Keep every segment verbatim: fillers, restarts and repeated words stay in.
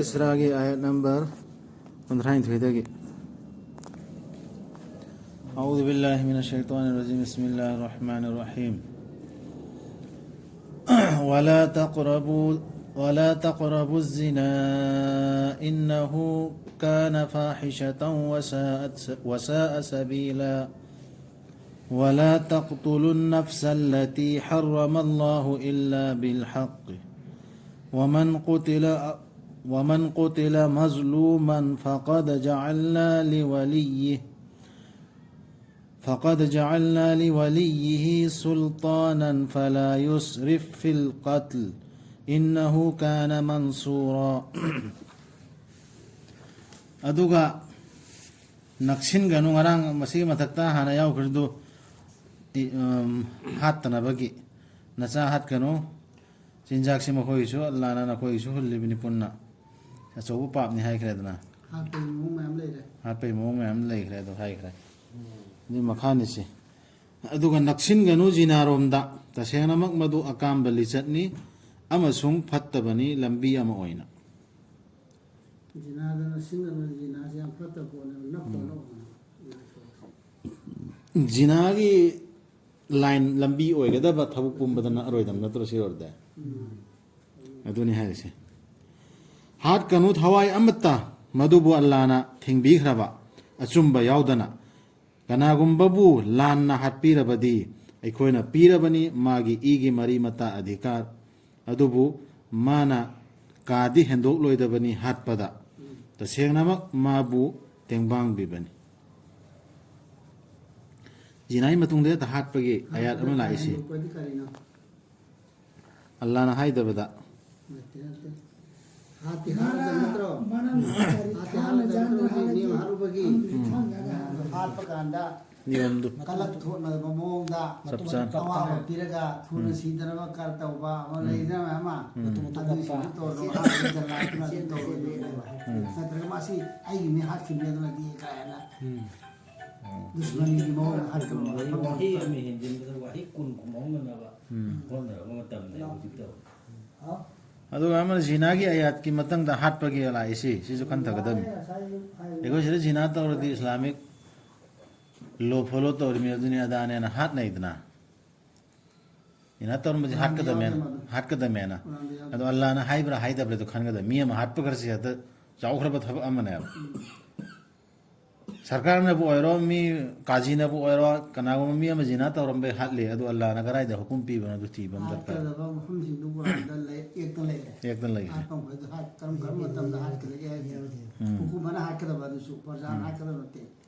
ꯏꯁ꯭ꯔꯥꯒꯤ ꯑꯥꯌꯠ number ꯀꯨꯟꯊ꯭ꯔꯥꯅꯤꯊꯣꯏꯗꯒꯤ꯫ أعوذ بالله من الشيطان الرجيم. بسم الله الرحمن الرحيم. ولا تقربوا ولا تقربوا الزنا إنه كان فاحشة وساءت وساء سبيلا. ولا تقتلوا النفس التي حرم الله إلا بالحق. ومن قتل ومن قتل مظلوما فقد جعلنا لوليه فقد جعلنا لوليه سلطانا فلا يسرف في القتل إنه كان منصورا. ꯑꯗꯨꯒ ꯅꯛꯁꯤꯟꯒꯅꯨ, ꯉꯔꯥꯡ ꯃꯁꯤꯒꯤ ꯃꯊꯛꯇ ꯍꯥꯟꯅ ꯌꯥꯎꯈ꯭ꯔꯤꯗꯨ, ꯏ-, ꯎꯝ, ꯍꯥꯠꯇꯅꯕꯒꯤ꯫ ꯅꯆꯥ ꯍꯥꯠꯀꯅꯨ꯫ ꯆꯤꯟꯖꯥꯛꯁꯤ ꯃꯈꯣꯏꯒꯤꯁꯨ, ꯑꯜꯂꯥꯅ ꯅꯈꯣꯏꯒꯤꯁꯨ ꯍꯨꯜꯂꯤꯕꯅꯤ ꯄꯨꯟꯅ꯫ ꯑꯆꯧꯕ ꯄꯥꯞꯅꯤ ꯍꯥꯏꯈ꯭ꯔꯦꯗꯅ꯫ ꯍꯥꯠꯄꯒꯤ ꯃꯑꯣꯡ ꯃꯌꯥꯝ ꯂꯩꯔꯦ꯫ ꯍꯥꯠꯄꯒꯤ ꯃꯑꯣꯡ ꯃꯌꯥꯝ ꯂꯩꯈ꯭ꯔꯦ, ꯑꯗꯣ ꯍꯥꯏꯈ꯭ꯔꯦ꯫ ꯑꯗꯨꯏ ꯃꯈꯥꯅꯤꯁꯤ꯫ ꯑꯗꯨꯒ ꯅꯛꯁꯤꯟꯒꯅꯨ ꯖꯤꯅꯥꯔꯣꯝꯗ, ꯇꯁꯦꯡꯅꯃꯛ ꯃꯗꯨ ꯑꯀꯥꯝꯕ ꯂꯤꯆꯠꯅꯤ ꯑꯃꯁꯨꯡ ꯐꯠꯇꯕꯅꯤ ꯂꯝꯕꯤ ꯑꯃ ꯑꯣꯏꯅ꯫ ꯖꯤꯅꯥꯗ ꯅꯛꯁꯤꯟꯒꯅꯨ, ꯖꯤꯅꯥꯁꯤ ꯌꯥꯝ ꯐꯠꯇꯕ ꯄꯣꯠꯅꯦꯕ, ꯅꯛꯄ ꯎꯝ꯫ ꯅꯛꯑꯣꯅ꯫ ꯖꯤꯅꯥꯒꯤ ꯂꯥꯏꯟ, ꯂꯝꯕꯤ ꯑꯣꯏꯒꯗꯕ ꯊꯕꯛ ꯄꯨꯝꯕꯗ ꯅꯛꯑꯔꯣꯏꯗꯕ ꯅꯠꯇ꯭ꯔꯣ ꯁꯤ ꯑꯣꯏꯔꯗꯤ? ꯎꯝ꯫ ꯑꯗꯨꯅꯤ ꯍꯥꯏꯔꯤꯁꯦ꯫ ꯍꯥꯠꯀꯅꯨ ꯊꯋꯥꯏ ꯑꯃꯠꯇ, ꯃꯗꯨꯕꯨ ꯑꯜꯂꯥꯅ ꯊꯤꯡꯕꯤꯈ꯭ꯔꯕ ꯑꯆꯨꯝꯕ ꯌꯥꯎꯗꯅ꯫ ꯀꯅꯥꯒꯨꯝꯕꯕꯨ ꯂꯥꯟꯅ ꯍꯥꯠꯄꯤꯔꯕꯗꯤ ꯑꯩꯈꯣꯏꯅ ꯄꯤꯔꯕꯅꯤ ꯃꯥꯒꯤ ꯏꯒꯤ ꯃꯔꯤ ꯃꯇꯥ ꯑꯙꯤꯀꯥꯔ꯫ ꯑꯗꯨꯕꯨ ꯃꯥꯅ ꯀꯥꯗꯤ ꯍꯦꯟꯗꯣꯛꯂꯣꯏꯗꯕꯅꯤ ꯍꯥꯠꯄꯗ, ꯇꯁꯦꯡꯅꯃꯛ ꯃꯥꯕꯨ ꯇꯦꯡꯕꯥꯡꯕꯤꯕꯅꯤ꯫ ꯖꯤꯅꯥꯒꯤ ꯃꯇꯨꯡꯗ ꯍꯦꯛꯇ ꯍꯥꯠꯄꯒꯤ ꯑꯌꯥꯠ ꯑꯃ ꯂꯥꯛꯏꯁꯤ꯫ ꯍꯦꯟꯗꯣꯛꯄꯗꯤ ꯀꯔꯤꯅꯣ? ꯑꯜꯂꯥꯅ ꯍꯥꯏꯗꯕꯗ꯫ ꯅꯠꯇꯦ, ꯅꯠꯇꯦ꯫ ꯍꯥꯠꯇꯤ ꯍꯥꯠꯂꯗ ꯅꯠꯇ꯭ꯔꯣ? ꯃꯥꯅ ꯍꯥꯠꯇꯤ ꯍꯥꯠꯂꯗ ꯅꯠꯇ꯭ꯔꯣ? ꯃꯤ ꯍꯥꯠꯂꯨꯕꯒꯤ ꯎꯝ꯫ ꯍꯥꯠꯄ ꯀꯥꯟꯗ ꯅꯤꯌꯣꯝꯗꯨ꯫ ꯀꯂꯛ ꯊꯣꯛꯅꯕ ꯃꯑꯣꯡꯗ ꯆꯞ ꯆꯥꯅ꯫ ꯑꯋꯥꯕ ꯄꯤꯔꯒ ꯊꯨꯅ ꯎꯝ꯫ ꯁꯤꯗꯅꯕ ꯀꯔ ꯇꯧꯕ ꯑꯃ ꯎꯝ꯫ ꯂꯩꯗꯅ ꯃꯌꯥꯝ ꯑꯃ꯫ ꯎꯝ꯫ ꯑꯗꯨꯁꯤꯡꯗꯨ ꯇꯧꯔꯒ ꯍꯥꯠꯂꯒ ꯖꯜꯂꯥꯗꯨꯅ ꯑꯗꯨꯝ ꯇꯧꯔꯣꯏꯗꯣꯏꯅꯦꯕ꯫ ꯎꯝ꯫ ꯅꯠꯇ꯭ꯔꯒ ꯃꯥꯁꯤ ꯑꯩꯒꯤ ꯃꯤ ꯍꯥꯠꯈꯤꯕꯅꯤ ꯑꯗꯨꯅꯗꯤ ꯀꯥꯏꯅ ꯎꯝ꯫ ꯗꯨꯁꯃꯟꯒꯤ ꯃꯑꯣꯡꯗ ꯍꯥꯠꯀꯅꯨ꯫ ꯋꯥꯍꯩ ꯑꯃ ꯍꯦꯟꯖꯤꯟꯕꯗ ꯋꯥꯍꯩ ꯀꯨꯟ ꯀꯨꯝꯍꯧꯅꯅꯕ ꯎꯝ꯫ ꯍꯣꯠꯅꯔꯕ ꯃꯇꯝꯅꯦ ꯍꯧꯖꯤꯛ ꯇꯧꯔꯤ꯫ ꯍꯥ? ꯑꯗꯨꯒ ꯑꯃꯅ ꯖꯤꯅꯥꯒꯤ ꯑꯌꯥꯠꯀꯤ ꯃꯇꯥꯡꯗ ꯍꯥꯠꯄꯒꯤ ꯂꯥꯛꯏꯁꯤ, ꯁꯤꯁꯨ ꯈꯟꯊꯒꯗꯕꯅꯤ꯫ ꯑꯩꯈꯣꯏ ꯁꯤꯗ ꯖꯤꯅꯥ ꯇꯧꯔꯗꯤ ꯏꯁꯂꯥꯃꯤꯛ ꯂꯣ ꯐꯣꯂꯣ ꯇꯧꯔꯤꯃꯤ ꯑꯗꯨꯅꯤ ꯑꯗꯥꯅꯦꯅ ꯍꯥꯠꯅꯩꯗꯅ꯫ ꯖꯤꯅꯥ ꯇꯧꯔꯝꯕꯁꯤ ꯍꯥꯠꯀꯗꯕꯅꯦꯅ, ꯍꯥꯠꯀꯗꯕꯅꯦꯅ꯫ ꯑꯗꯣ ꯑꯜꯂꯥꯅ ꯍꯥꯏꯕ꯭ꯔꯥ ꯍꯥꯏꯗꯕ꯭ꯔꯥ ꯑꯗꯨ ꯈꯟꯒꯗꯕ꯫ ꯃꯤ ꯑꯃ ꯍꯥꯠꯄ ꯈꯔꯁꯤ ꯍꯦꯛꯇ ꯆꯥꯎꯈ꯭ꯔꯕ ꯊꯕꯛ ꯑꯃꯅꯦꯕ꯫ ꯁꯔꯀꯥꯔꯅꯕꯨ ꯑꯣꯏꯔꯣ, ꯃꯤ ꯀꯥꯖꯤꯅꯕꯨ ꯑꯣꯏꯔꯣ, ꯀꯅꯥꯒꯨꯝꯕ ꯃꯤ ꯑꯃ ꯖꯤꯅꯥ ꯇꯧꯔꯝꯕꯩ ꯍꯥꯠꯂꯦ, ꯑꯗꯨ ꯑꯜꯂꯥꯅ ꯀꯗꯥꯏꯗ ꯍꯨꯀꯨꯝ ꯄꯤꯕꯅꯣ ꯑꯗꯨ ꯊꯤꯕ ꯑꯃ ꯗꯔꯀꯥꯔ꯫ ꯍꯥꯠꯀꯗꯕ ꯃꯐꯝꯁꯤꯡꯗꯨ ꯀꯨꯔꯥꯟꯗ ꯂꯩ, ꯑꯦꯛꯇ ꯂꯩꯔꯦ꯫ ꯑꯦꯛꯇ ꯂꯩꯔꯦ꯫ ꯍꯥꯠꯐꯝ ꯈꯣꯏꯗꯣ ꯍꯥꯠ-, ꯀꯔꯝ ꯀꯔꯝꯕ ꯃꯇꯝꯗ ꯍꯥꯠꯀꯗꯒꯦ ꯍꯥꯏꯕꯁꯦ꯫ ꯎꯝ꯫ ꯍꯨꯀꯨꯝ ꯑꯃꯅ ꯍꯥꯠꯀꯗꯕ ꯑꯗꯨꯁꯨ, ꯄ꯭ꯔꯖꯥꯅ ꯎꯝ꯫ ꯍꯥꯠꯀꯗꯕ ꯅꯠꯇꯦ꯫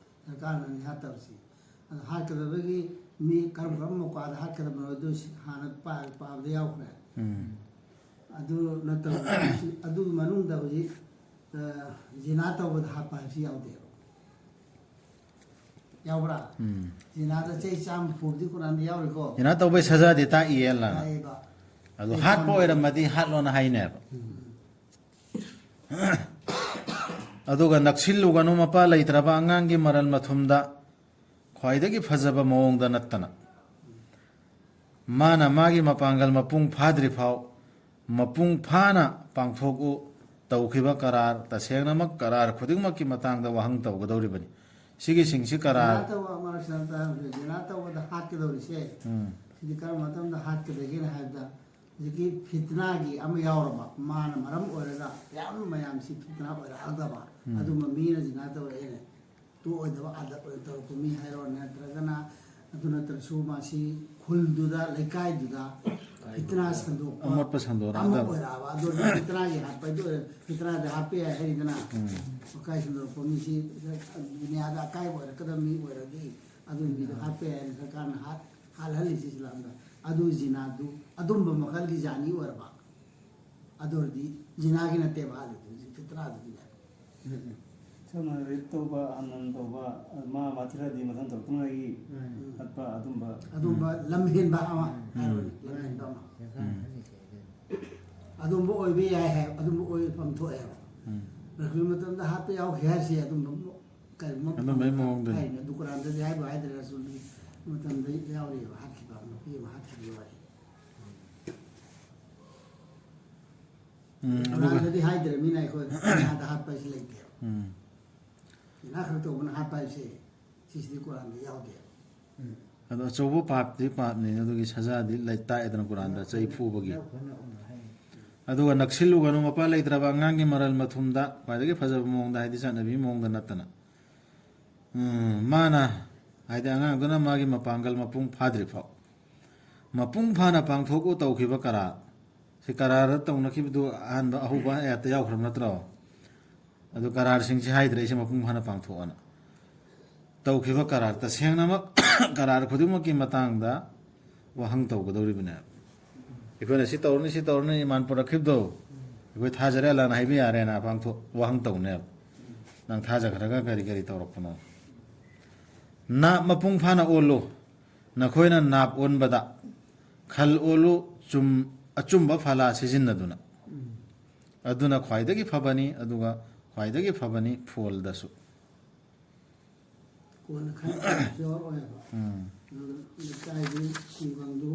ꯁꯔꯀꯥꯔꯅꯅꯤ ꯍꯥꯠꯇꯕꯁꯤ꯫ ꯑꯗꯣ ꯍꯥꯠꯀꯗꯕꯒꯤ ꯃꯤ ꯀꯔꯝ ꯀꯔꯝꯕ ꯃꯧꯀꯥꯗ ꯍꯥꯠꯀꯗꯕꯅꯣ ꯑꯗꯨ ꯁꯤ ꯍꯥꯟꯅ ꯄꯥ-, ꯄꯥꯕꯗ ꯌꯥꯎꯈ꯭ꯔꯦ꯫ ꯎꯝ꯫ ꯑꯗꯨ ꯅꯠꯇꯕ ꯑꯗꯨꯒꯤ ꯃꯅꯨꯡꯗ ꯍꯧꯖꯤꯛ, ꯑ, ꯖꯤꯅꯥ ꯇꯧꯕꯗ ꯍꯥꯠꯄ ꯍꯥꯏꯕꯁꯤ ꯌꯥꯎꯗꯦꯕ꯫ ꯌꯥꯎꯕ꯭ꯔꯥ? ꯎꯝ꯫ ꯖꯤꯅꯥꯗ ꯆꯍꯤ ꯆꯥꯝꯃ ꯐꯨꯕꯗꯤ ꯀꯨꯔꯥꯟꯗ ꯌꯥꯎꯔꯤꯀꯣ? ꯖꯤꯅꯥ ꯇꯧꯕꯩ ꯁꯖꯥꯗꯤ ꯇꯥꯛꯏꯌꯦ ꯑꯜꯂꯥꯅ꯫ ꯇꯥꯛꯑꯦꯕ꯫ ꯑꯗꯨ ꯆꯍꯤ ꯍꯥꯠꯄ ꯆꯥꯝꯃ꯫ ꯑꯣꯏꯔꯝꯃꯗꯤ ꯍꯥꯠꯂꯣꯅ ꯍꯥꯏꯅꯦꯕ꯫ ꯎꯝ꯫ ꯑꯗꯨꯒ ꯅꯛꯁꯤꯜꯂꯨꯒꯅꯨ ꯃꯄꯥ ꯂꯩꯇ꯭ꯔꯕ ꯑꯉꯥꯡꯒꯤ ꯃꯔꯜ ꯃꯊꯨꯝꯗ ꯈ꯭ꯋꯥꯏꯗꯒꯤ ꯐꯖꯕ ꯃꯑꯣꯡꯗ ꯅꯠꯇꯅ꯫ ꯃꯥꯅ ꯃꯥꯒꯤ ꯃꯄꯥꯡꯒꯜ ꯃꯄꯨꯡ ꯐꯥꯗ꯭ꯔꯤ ꯐꯥꯎ ꯃꯄꯨꯡ ꯐꯥꯅ ꯄꯥꯡꯊꯣꯛꯎ꯫ ꯇꯧꯈꯤꯕ ꯀꯔꯥꯔ, ꯇꯁꯦꯡꯅꯃꯛ ꯀꯔꯥꯔ ꯈꯨꯗꯤꯡꯃꯛꯀꯤ ꯃꯇꯥꯡꯗ ꯋꯥꯍꯪ ꯇꯧꯒꯗꯧꯔꯤꯕꯅꯤ꯫ ꯁꯤꯒꯤꯁꯤꯡꯁꯤ ꯀꯔꯥꯔ ꯖꯤꯅꯥ ꯇꯧꯕ, ꯑꯃꯔꯛ ꯁꯅꯥ ꯇꯥꯔꯝꯁꯦ, ꯖꯤꯅꯥ ꯇꯧꯕꯗ ꯍꯥꯠꯀꯗꯧꯔꯤꯁꯦ, ꯎꯝ꯫ ꯁꯤꯗꯤ ꯀꯔꯝꯕ ꯃꯇꯝꯗ ꯍꯥꯠꯀꯗꯒꯦꯅ ꯍꯥꯏꯕꯗ, ꯍꯧꯖꯤꯛꯀꯤ ꯐꯤꯠꯅꯥꯒꯤ ꯑꯃ ꯌꯥꯎꯔꯕ, ꯃꯥꯅ ꯃꯔꯝ ꯑꯣꯏꯔꯒ ꯌꯥꯝ ꯃꯌꯥꯝꯁꯤ ꯐꯤꯠꯅꯥ ꯑꯣꯏꯔꯛꯑꯗꯕ, ꯎꯝ꯫ ꯑꯗꯨꯝꯕ ꯃꯤꯅ ꯖꯤꯅꯥ ꯇꯧꯔꯛꯑꯦꯅꯦ꯫ ꯇꯣꯛꯑꯣꯏꯗꯕ ꯑꯥꯗꯠ ꯑꯣꯏꯅ ꯇꯧꯔꯛꯄ ꯃꯤ ꯍꯥꯏꯔꯣ, ꯅꯠꯇ꯭ꯔꯒꯅ ꯑꯗꯨ ꯅꯠꯇ꯭ꯔꯁꯨ ꯃꯥꯁꯤ ꯈꯨꯜꯗꯨꯗ, ꯂꯩꯀꯥꯏꯗꯨꯗ ꯐꯤꯠꯅꯥ ꯁꯟꯗꯣꯛꯄ ꯑꯃꯣꯠꯄ ꯁꯟꯗꯣꯔꯛꯑꯗꯕ꯫ ꯑꯃ ꯑꯣꯏꯔꯛꯑꯕ꯫ ꯑꯗꯨ ꯑꯣꯏꯔꯗꯤ ꯐꯤꯠꯅꯥꯒꯤ ꯍꯥꯠꯄ ꯍꯥꯏꯗꯣ ꯑꯣꯏꯔꯦ, ꯐꯤꯠꯅꯥꯗꯤ ꯍꯥꯠꯄ ꯌꯥꯏ ꯍꯥꯏꯔꯤꯗꯅ꯫ ꯎꯝ꯫ ꯂꯩꯀꯥꯏ ꯁꯟꯗꯣꯔꯛꯄ ꯃꯤꯁꯤ ꯗꯨꯅꯤꯌꯥꯗ ꯑꯀꯥꯏꯕ ꯑꯣꯏꯔꯛꯀꯗꯕ ꯃꯤ ꯑꯣꯏꯔꯗꯤ ꯑꯗꯨ ꯃꯤꯗꯣ ꯍꯥꯠꯄ ꯌꯥꯏ ꯍꯥꯏꯅ ꯁꯔꯀꯥꯔꯅ ꯍꯥꯠ-, ꯍꯥꯠꯍꯜꯂꯤꯁꯤ ꯏꯁꯂꯥꯝꯗ꯫ ꯑꯗꯨ ꯖꯤꯅꯥꯗꯨ ꯑꯗꯨꯝꯕ ꯃꯈꯜꯒꯤ ꯖꯥꯅꯤ ꯑꯣꯏꯔꯕ꯫ ꯑꯗꯨ ꯑꯣꯏꯔꯗꯤ ꯖꯤꯅꯥꯒꯤ ꯅꯠꯇꯦꯕ ꯍꯥꯠꯂꯤꯗꯨ, ꯍꯧꯖꯤꯛ ꯐꯤꯠꯅꯥꯗꯨꯒꯤꯅꯦꯕ꯫ ꯎꯝ, ꯎꯝ꯫ ꯁꯝꯅ ꯔꯦꯞ ꯇꯧꯕ, ꯑꯍꯝ ꯇꯧꯕ, ꯃꯥ ꯃꯥꯊꯤꯔꯗꯤ ꯃꯊꯪ ꯇꯧꯔꯛꯇꯅꯉꯥꯏꯒꯤ ꯎꯝ꯫ ꯍꯥꯠꯄ ꯑꯗꯨꯝꯕ꯫ ꯑꯗꯨꯝꯕ ꯂꯝ ꯍꯦꯟꯕ ꯑꯃ ꯎꯝ꯫ ꯍꯥꯏꯔꯣꯅꯦ, ꯂꯝ ꯍꯦꯟꯕ ꯑꯃ꯫ ꯎꯝ꯫ ꯑꯗꯨꯝꯕ ꯑꯣꯏꯕ ꯌꯥꯏ ꯍꯥꯏ, ꯑꯗꯨꯝꯕ ꯑꯣꯏꯐꯝ ꯊꯣꯛꯑꯦꯕ꯫ ꯎꯝ꯫ ꯔꯁꯨꯜ ꯃꯇꯝꯗ ꯍꯥꯠꯄ ꯌꯥꯎꯈꯤ ꯍꯥꯏꯔꯤꯁꯦ ꯑꯗꯨꯝꯕ ꯀꯔꯤꯒꯨꯝꯕ ꯑꯗꯨꯝꯕꯩ ꯃꯑꯣꯡꯗꯅꯤ꯫ ꯍꯥꯏꯅꯤ꯫ ꯑꯗꯨ ꯀꯨꯔꯥꯟꯗꯗꯤ ꯍꯥꯏꯕꯨ ꯍꯥꯏꯗ꯭ꯔꯦ, ꯔꯁꯨꯜꯒꯤ ꯃꯇꯝꯗ ꯌꯥꯎꯔꯤꯑꯕ, ꯍꯥꯠꯈꯤꯕ, ꯅꯨꯄꯤ ꯑꯃ ꯍꯥꯠꯈꯤꯕꯒꯤ ꯋꯥꯔꯤ꯫ ꯎꯝ, ꯑꯗꯨꯒ ꯀꯨꯔꯥꯟꯗꯗꯤ ꯍꯥꯏꯗ꯭ꯔꯕꯅꯤꯅ ꯑꯩꯈꯣꯏ ꯖꯤꯅꯥꯗ ꯍꯥꯠꯄ ꯍꯥꯏꯁꯤ ꯂꯩꯇꯦꯕ꯫ ꯎꯝ꯫ ꯖꯤꯅꯥ ꯈꯔ ꯇꯧꯕꯅ ꯍꯥꯠꯄ ꯍꯥꯏꯁꯦ ꯁꯤꯁꯤꯗꯤ ꯀꯨꯔꯥꯟꯗ ꯌꯥꯎꯗꯦꯕ꯫ ꯑꯗꯣ ꯑꯆꯧꯕ ꯄꯥꯞꯇꯤ ꯄꯥꯞꯅꯤ, ꯑꯗꯨꯒꯤ ꯁꯖꯥꯗꯤ ꯂꯩ-, ꯇꯥꯛꯑꯦꯗꯅ ꯀꯨꯔꯥꯟꯗ, ꯆꯩ ꯐꯨꯕꯒꯤ꯫ ꯑꯗꯨꯒ "ꯅꯛꯁꯤꯜꯂꯨꯒꯅꯨ", ꯃꯄꯥ ꯂꯩꯇ꯭ꯔꯕ ꯑꯉꯥꯡꯒꯤ ꯃꯔꯜ ꯃꯊꯨꯝꯗ, ꯈ꯭ꯋꯥꯏꯗꯒꯤ ꯐꯖꯕ ꯃꯑꯣꯡꯗ, ꯍꯥꯏꯗꯤ ꯆꯠꯅꯕꯤ ꯃꯑꯣꯡꯗ ꯅꯠꯇꯅ꯫ ꯎꯝ, ꯃꯥꯅ, ꯍꯥꯏꯗꯤ ꯑꯉꯥꯡꯗꯨꯅ ꯃꯥꯒꯤ ꯃꯄꯥꯡꯒꯜ ꯃꯄꯨꯡ ꯐꯥꯗ꯭ꯔꯤ ꯐꯥꯎ, ꯃꯄꯨꯡ ꯐꯥꯅ ꯄꯥꯡꯊꯣꯛꯎ ꯇꯧꯈꯤꯕ ꯀꯔꯥꯔ꯫ ꯁꯤ ꯀꯔꯥꯔꯗ ꯇꯧꯅꯈꯤꯕꯗꯨ ꯑꯍꯥꯟꯕ ꯑꯍꯧꯕ ꯑꯌꯥꯠꯇ ꯌꯥꯎꯈ꯭ꯔꯕ ꯅꯠꯇ꯭ꯔꯣ? ꯑꯗꯨ ꯀꯔꯥꯔꯁꯤꯡꯁꯤ ꯍꯥꯏꯗ꯭ꯔꯦ, ꯑꯩꯁꯦ ꯃꯄꯨꯡ ꯐꯥꯅ ꯄꯥꯡꯊꯣꯛꯑꯅ꯫ ꯇꯧꯈꯤꯕ ꯀꯔꯥꯔ, ꯇꯁꯦꯡꯅꯃꯛ ꯀꯔꯥꯔ ꯈꯨꯗꯤꯡꯃꯛꯀꯤ ꯃꯇꯥꯡꯗ ꯋꯥꯍꯪ ꯇꯧꯒꯗꯧꯔꯤꯕꯅꯦꯕ꯫ ꯑꯩꯈꯣꯏꯅ ꯁꯤ ꯇꯧꯔꯅꯤ, ꯁꯤ ꯇꯧꯔꯅꯤ, ꯏꯃꯥꯟ ꯄꯨꯔꯛꯈꯤꯕꯗꯣ ꯑꯩꯈꯣꯏ ꯊꯥꯖꯔꯦ, ꯑꯜꯂꯥꯅ ꯍꯥꯏꯕ ꯌꯥꯔꯦꯅ ꯄꯥꯡꯊꯣꯛ-, ꯋꯥꯍꯪ ꯇꯧꯅꯦꯕ꯫ ꯅꯪ ꯊꯥꯖꯈ꯭ꯔꯒ ꯀꯔꯤ ꯀꯔꯤ ꯇꯧꯔꯛꯄꯅꯣ? ꯅꯥꯞ ꯃꯄꯨꯡ ꯐꯥꯅ ꯑꯣꯜꯂꯨ꯫ ꯅꯈꯣꯏꯅ ꯅꯥꯞ ꯑꯣꯟꯕꯗ ꯈꯜ ꯑꯣꯜꯂꯨ, ꯆꯨꯝ-, ꯑꯆꯨꯝꯕ ꯐꯂꯥ ꯁꯤꯖꯤꯟꯅꯗꯨꯅ꯫ ꯑꯗꯨꯅ ꯈ꯭ꯋꯥꯏꯗꯒꯤ ꯐꯕꯅꯤ, ꯑꯗꯨꯒ ꯈ꯭ꯋꯥꯏꯗꯒꯤ ꯐꯕꯅꯤ ꯐꯣꯜꯗꯁꯨ꯫ ꯀꯣꯟꯅ ꯈꯔ ꯄ꯭ꯌꯣꯔ ꯑꯣꯏꯌꯦꯕ꯫ ꯎꯝ꯫ ꯑꯗꯨꯒ ꯂꯩꯀꯥꯏꯒꯤ ꯈꯨꯡꯒꯪꯗꯨ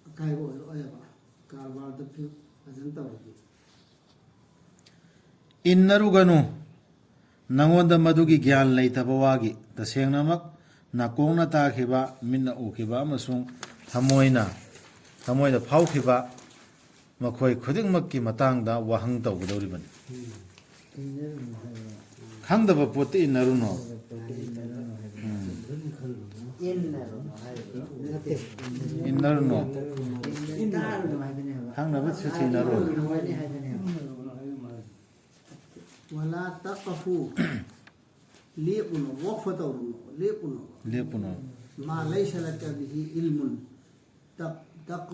ꯑꯀꯥꯏꯕ ꯑꯣꯏꯔꯛꯑꯣꯏꯕ꯫ ꯀꯔꯕꯥꯔꯗ ꯐꯤ-, ꯐꯖꯅ ꯇꯧꯔꯗꯤ꯫ ꯏꯟꯅꯔꯨꯒꯅꯨ꯫ ꯅꯉꯣꯟꯗ ꯃꯗꯨꯒꯤ ꯒ꯭ꯌꯥꯟ ꯂꯩꯇꯕ ꯋꯥꯒꯤ, ꯇꯁꯦꯡꯅꯃꯛ ꯅꯥꯀꯣꯡꯅ ꯇꯥꯈꯤꯕ, ꯃꯤꯠꯅ ꯎꯈꯤꯕ ꯑꯃꯁꯨꯡ ꯊꯃꯣꯏꯅ, ꯊꯃꯣꯏꯗ ꯐꯥꯎꯈꯤꯕ ꯃꯈꯣꯏ ꯈꯨꯗꯤꯡꯃꯛꯀꯤ ꯃꯇꯥꯡꯗ ꯋꯥꯍꯪ ꯇꯧꯒꯗꯧꯔꯤꯕꯅꯤ꯫ ꯈꯪꯗꯕ ꯄꯣꯠꯇ ꯏꯟꯅꯔꯨꯅꯣ꯫ ꯏꯟꯅꯔꯨꯅꯣ ꯍꯥꯏꯕ ꯎꯝ꯫ ꯏꯟꯅꯔꯨꯅꯣ ꯍꯥꯏꯕ ꯅꯠꯇꯦ꯫ ꯏꯟꯅꯔꯨꯅꯣ꯫ ꯏꯟꯅꯔꯨꯅꯣ ꯍꯥꯏꯕꯅꯦꯕ꯫ ꯈꯪꯅꯕ ꯁꯨꯊꯤꯅꯔꯨ꯫ ꯏꯟꯅꯔꯨꯅꯣ ꯍꯥꯏꯕꯅꯦꯕ꯫ ꯋꯥꯂꯥ ꯇꯛꯐꯨ꯫ ꯂꯦꯞꯄꯨꯅꯣ, ꯋꯛꯐ ꯇꯧꯔꯨꯅꯣ, ꯂꯦꯞꯄꯨꯅꯣ꯫ ꯂꯦꯞꯄꯨꯅꯣ꯫ ꯃꯥ ꯂꯩꯁ ꯂꯀ ꯕꯤꯍꯤ ꯏꯜꯃꯨꯟ꯫ ꯇꯛ-, ꯇꯛ-,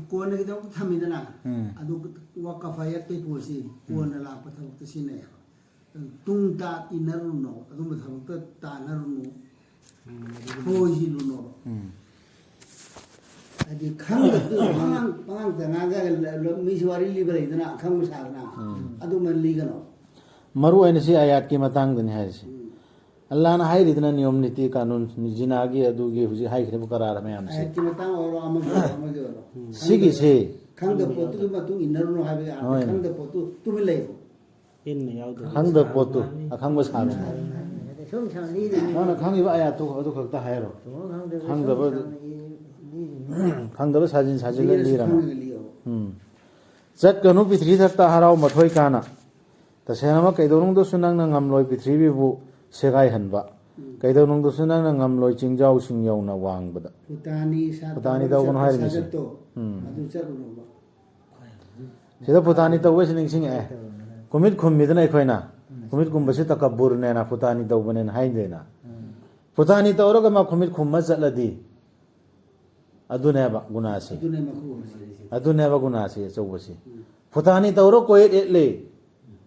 ꯀꯣꯟꯅꯒꯤꯗꯃꯛꯇ ꯊꯝꯃꯤꯗꯅ, ꯎꯝ꯫ ꯑꯗꯨ ꯋꯀꯐ ꯌꯠꯄꯩ ꯄꯣꯠꯁꯤ ꯎꯝ꯫ ꯀꯣꯟꯅ ꯂꯥꯛꯄ ꯊꯕꯛꯇ ꯁꯤꯖꯤꯟꯅꯩꯌꯦꯕ꯫ ꯇꯨꯡ ꯇꯥ ꯏꯟꯅꯔꯨꯅꯣ, ꯑꯗꯨꯝꯕ ꯊꯕꯛꯇ ꯇꯥꯟꯅꯔꯨꯅꯣ꯫ ꯎꯝ, ꯑꯗꯨꯒꯤ ꯊꯣꯏꯁꯤꯜꯂꯨꯅꯣꯕ꯫ ꯎꯝ꯫ ꯍꯥꯏꯗꯤ ꯈꯪꯗꯕꯗꯨ ꯄꯉꯥꯡ-, ꯄꯉꯥꯡꯗ ꯉꯥꯡꯉꯒ ꯂ-, ꯂ-, ꯃꯤꯁꯨ ꯋꯥꯔꯤ ꯂꯤꯕ ꯂꯩꯗꯅ, ꯑꯈꯪꯕ ꯁꯥꯗꯅ꯫ ꯎꯝ꯫ ꯑꯗꯨꯃ ꯂꯤꯒꯅꯣ꯫ ꯃꯔꯨ ꯑꯣꯏꯅ ꯁꯤ ꯑꯌꯥꯠꯀꯤ ꯃꯇꯥꯡꯗꯅꯤ ꯍꯥꯏꯔꯤꯁꯦ꯫ ꯎꯝ꯫ ꯑꯜꯂꯥꯅ ꯍꯥꯏꯔꯤꯗꯅ ꯅꯤꯌꯣꯝ ꯅꯤꯇꯤ ꯀꯥꯅꯨꯟ, ꯖꯤꯅꯥꯒꯤ ꯑꯗꯨꯒꯤ ꯍꯧꯖꯤꯛ ꯍꯥꯏꯈ꯭ꯔꯤꯕ ꯀꯔꯥꯔ ꯃꯌꯥꯝꯁꯦ꯫ ꯑꯌꯥꯠꯀꯤ ꯃꯇꯥꯡ ꯑꯣꯏꯔꯣ, ꯑꯃꯒꯤ ꯑꯣꯏꯔꯣ, ꯑꯃꯒꯤ ꯑꯣꯏꯔꯣ꯫ ꯎꯝ꯫ ꯁꯤꯒꯤꯁꯦ ꯈꯪꯗꯕ ꯄꯣꯠꯇꯨꯒꯤ ꯃꯇꯨꯡ ꯏꯟꯅꯔꯨꯅꯨ ꯍꯥꯏꯕꯒꯤ ꯑꯥꯔꯊ꯫ ꯍꯣꯏ꯫ ꯈꯪꯗꯕ ꯄꯣꯠꯇꯨ ꯇꯨꯃꯤꯟ ꯂꯩꯌꯨ꯫ ꯏꯟꯅ ꯌꯥꯎꯗꯕ꯫ ꯈꯪꯗꯕ ꯄꯣꯠꯇꯨ ꯑꯈꯪꯕ ꯁꯥꯔꯨꯅꯨ꯫ ꯁꯨꯝ ꯁꯨꯝ ꯂꯤꯔꯤꯅꯤ꯫ ꯅꯪꯅ ꯈꯪꯉꯤꯕ ꯑꯌꯥꯠꯇꯨ ꯑꯗꯨ ꯈꯛꯇ ꯍꯥꯏꯔꯣ꯫ ꯈꯪꯗꯕ ꯈꯪꯗꯕ ꯁꯨꯝ ꯁꯨꯝ ꯂꯤꯔꯤꯅꯤ꯫ ꯈꯪꯗꯕ ꯁꯥꯖꯤꯟ ꯁꯥꯖꯤꯜꯂ ꯂꯤꯔꯁꯨ ꯂꯤꯔꯅꯨ꯫ ꯈꯪꯉꯒ ꯂꯤꯌꯣ꯫ ꯎꯝ꯫ ꯆꯠꯀꯅꯨ ꯄ꯭ꯔꯤꯊꯤꯕꯤ ꯊꯛꯇ ꯍꯔꯥꯎ ꯃꯊꯣꯏ ꯀꯥꯅ꯫ ꯇꯁꯦꯡꯅꯃꯛ ꯀꯩꯗꯧꯅꯨꯡꯗꯁꯨ ꯅꯪꯅ ꯉꯝꯂꯣꯏ ꯄ꯭ꯔꯤꯊꯤꯕꯤꯕꯨ ꯁꯦꯒꯥꯏꯍꯟꯕ꯫ ꯎꯝ꯫ ꯀꯩꯗꯧꯅꯨꯡꯗꯁꯨ ꯅꯪꯅ ꯉꯝꯂꯣꯏ ꯆꯤꯡꯖꯥꯎꯁꯤꯡ ꯌꯧꯅ ꯋꯥꯡꯕꯗ꯫ ꯐꯨꯇꯥꯅꯤ ꯁꯥ ꯐꯨꯇꯥꯅꯤ ꯇꯧꯒꯅꯨ ꯍꯥꯏꯔꯤꯕꯁꯦ꯫ ꯁꯥꯖꯠꯇꯣ, ꯎꯝ꯫ ꯑꯗꯨ ꯆꯠꯂꯨꯅꯣꯕ꯫ ꯁꯤꯗ ꯐꯨꯇꯥꯅꯤ ꯇꯧꯕꯁꯤ ꯅꯤꯡꯁꯤꯡꯉꯛꯑꯦ꯫ ꯀꯨꯃꯤꯠ ꯈꯨꯝꯃꯤꯗꯅ ꯑꯩꯈꯣꯏꯅ꯫ ꯀꯨꯃꯤꯠ ꯈꯨꯝꯕꯁꯤ ꯇꯀꯕꯨꯔꯅꯦꯅ ꯐꯨꯇꯥꯅꯤ ꯇꯧꯕꯅꯦꯅ ꯍꯥꯏꯗꯦꯅ꯫ ꯐꯨꯇꯥꯅꯤ ꯇꯧꯔꯒ ꯃꯥ ꯀꯨꯃꯤꯠ ꯈꯨꯝꯃ ꯆꯠꯂꯗꯤ ꯑꯗꯨꯅꯦꯕ ꯒꯨꯅꯥꯁꯤ꯫ ꯑꯗꯨꯅꯦ ꯃꯈꯨ ꯑꯃ ꯁꯤꯔꯤꯁꯦ꯫ ꯑꯗꯨꯅꯦꯕ ꯒꯨꯅꯥꯁꯤ ꯑꯆꯧꯕꯁꯤ꯫ ꯎꯝ꯫ ꯐꯨꯇꯥꯅꯤ ꯇꯧꯔ ꯀꯣꯌꯦꯠ ꯌꯦꯠꯂꯦ꯫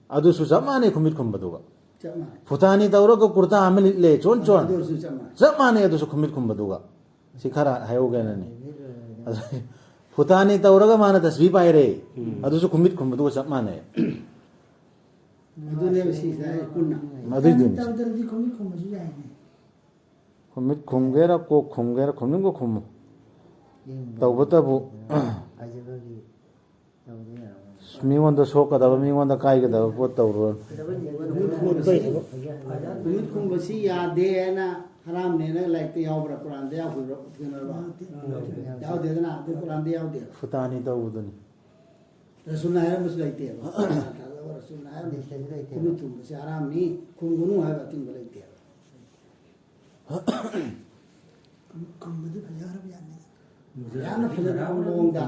ꯑꯗꯨꯁꯨ ꯆꯞ ꯃꯥꯟꯅꯩ ꯈꯨꯃꯤꯠ ꯈꯨꯝꯕꯗꯨꯒ꯫ ꯆꯞ ꯃꯥꯟꯅꯩ꯫ ꯐꯨꯇꯥꯅꯤ ꯇꯧꯔꯒ ꯀꯨꯔꯇꯥ ꯑꯃ ꯂꯤꯠꯂꯦ, ꯆꯣꯟ ꯆꯣꯟ꯫ ꯑꯗꯨꯁꯨ ꯆꯞ ꯃꯥꯟꯅꯩ꯫ ꯆꯞ ꯃꯥꯟꯅꯩ ꯑꯗꯨꯁꯨ ꯈꯨꯃꯤꯠ ꯈꯨꯝꯕꯗꯨꯒ꯫ ꯁꯤ ꯈꯔ ꯍꯥꯏꯍꯧꯒꯦꯅꯅꯤ꯫ ꯑꯗꯨ ꯐꯨꯇꯥꯅꯤ ꯇꯧꯔꯒ ꯃꯥꯅ ꯇꯁꯕꯤ ꯄꯥꯏꯔꯦ꯫ ꯎꯝ꯫ ꯑꯗꯨꯁꯨ ꯈꯨꯃꯤꯠ ꯈꯨꯝꯕꯗꯨꯒ ꯆꯞ ꯃꯥꯟꯅꯩ꯫ ꯑꯗꯨꯅꯦꯕ ꯁꯤꯁꯦ ꯑꯩ ꯄꯨꯟꯅ꯫ ꯑꯗꯨꯏꯗꯨꯅꯤ꯫ ꯇꯧꯗ꯭ꯔꯗꯤ ꯈꯨꯃꯤꯠ ꯈꯨꯝꯕꯁꯨ ꯌꯥꯏꯅꯦ꯫ ꯈꯨꯃꯤꯠ ꯈꯨꯝꯒꯦꯔꯥ, ꯀꯣꯛ ꯈꯨꯝꯒꯦꯔꯥ, ꯈꯨꯝꯅꯤꯡꯕ ꯈꯨꯝꯃꯨ꯫ ꯇꯧꯕꯇꯕꯨ ꯍꯥꯏꯖꯕꯒꯤ ꯇꯧꯕ ꯌꯥꯔꯣꯏ꯫ ꯃꯤꯉꯣꯟꯗ ꯁꯣꯛꯀꯗꯕ, ꯃꯤꯉꯣꯟꯗ ꯀꯥꯏꯒꯗꯕ ꯄꯣꯠ ꯇꯧꯔꯨꯔꯅꯨ꯫ ꯈꯨꯃꯤꯠ ꯈꯨꯝꯕꯁꯤ, ꯈꯨꯃꯤꯠ ꯈꯨꯝꯕꯁꯤ ꯌꯥꯗꯦ ꯍꯥꯏꯅ ꯍꯔꯥꯝꯅꯦꯅ ꯂꯥꯏꯔꯤꯛꯇ ꯌꯥꯎꯕ꯭ꯔꯥ? ꯀꯨꯔꯥꯟꯗ ꯌꯥꯎꯈꯤꯕ꯭ꯔꯥ? ꯊꯦꯡꯅꯔꯕ? ꯌꯥꯎꯗꯦꯗꯅ, ꯑꯗꯨ ꯀꯨꯔꯥꯟꯗ ꯌꯥꯎꯗꯦ꯫ ꯐꯨꯇꯥꯅꯤ ꯇꯧꯕꯗꯨꯅꯤ꯫ ꯔꯁꯨꯜꯅ ꯍꯥꯏꯔꯝꯕꯁꯨ ꯂꯩꯇꯦꯕ꯫ ꯔꯁꯨꯜꯅ ꯍꯥꯏꯔꯝꯕꯁꯨ ꯂꯩꯇꯦꯕ꯫ ꯈꯨꯃꯤꯠ ꯈꯨꯝꯕꯁꯤ ꯍꯔꯥꯝꯅꯤ, ꯈꯨꯝꯒꯅꯨ ꯍꯥꯏꯕ ꯑꯊꯤꯡꯕ ꯂꯩꯇꯦꯕ꯫ ꯈꯨꯝꯕꯗꯤ ꯐꯖꯈ꯭ꯔꯕ ꯖꯥꯠꯅꯤ꯫ ꯌꯥꯝꯅ ꯐꯖꯕ ꯃꯑꯣꯡꯗ꯫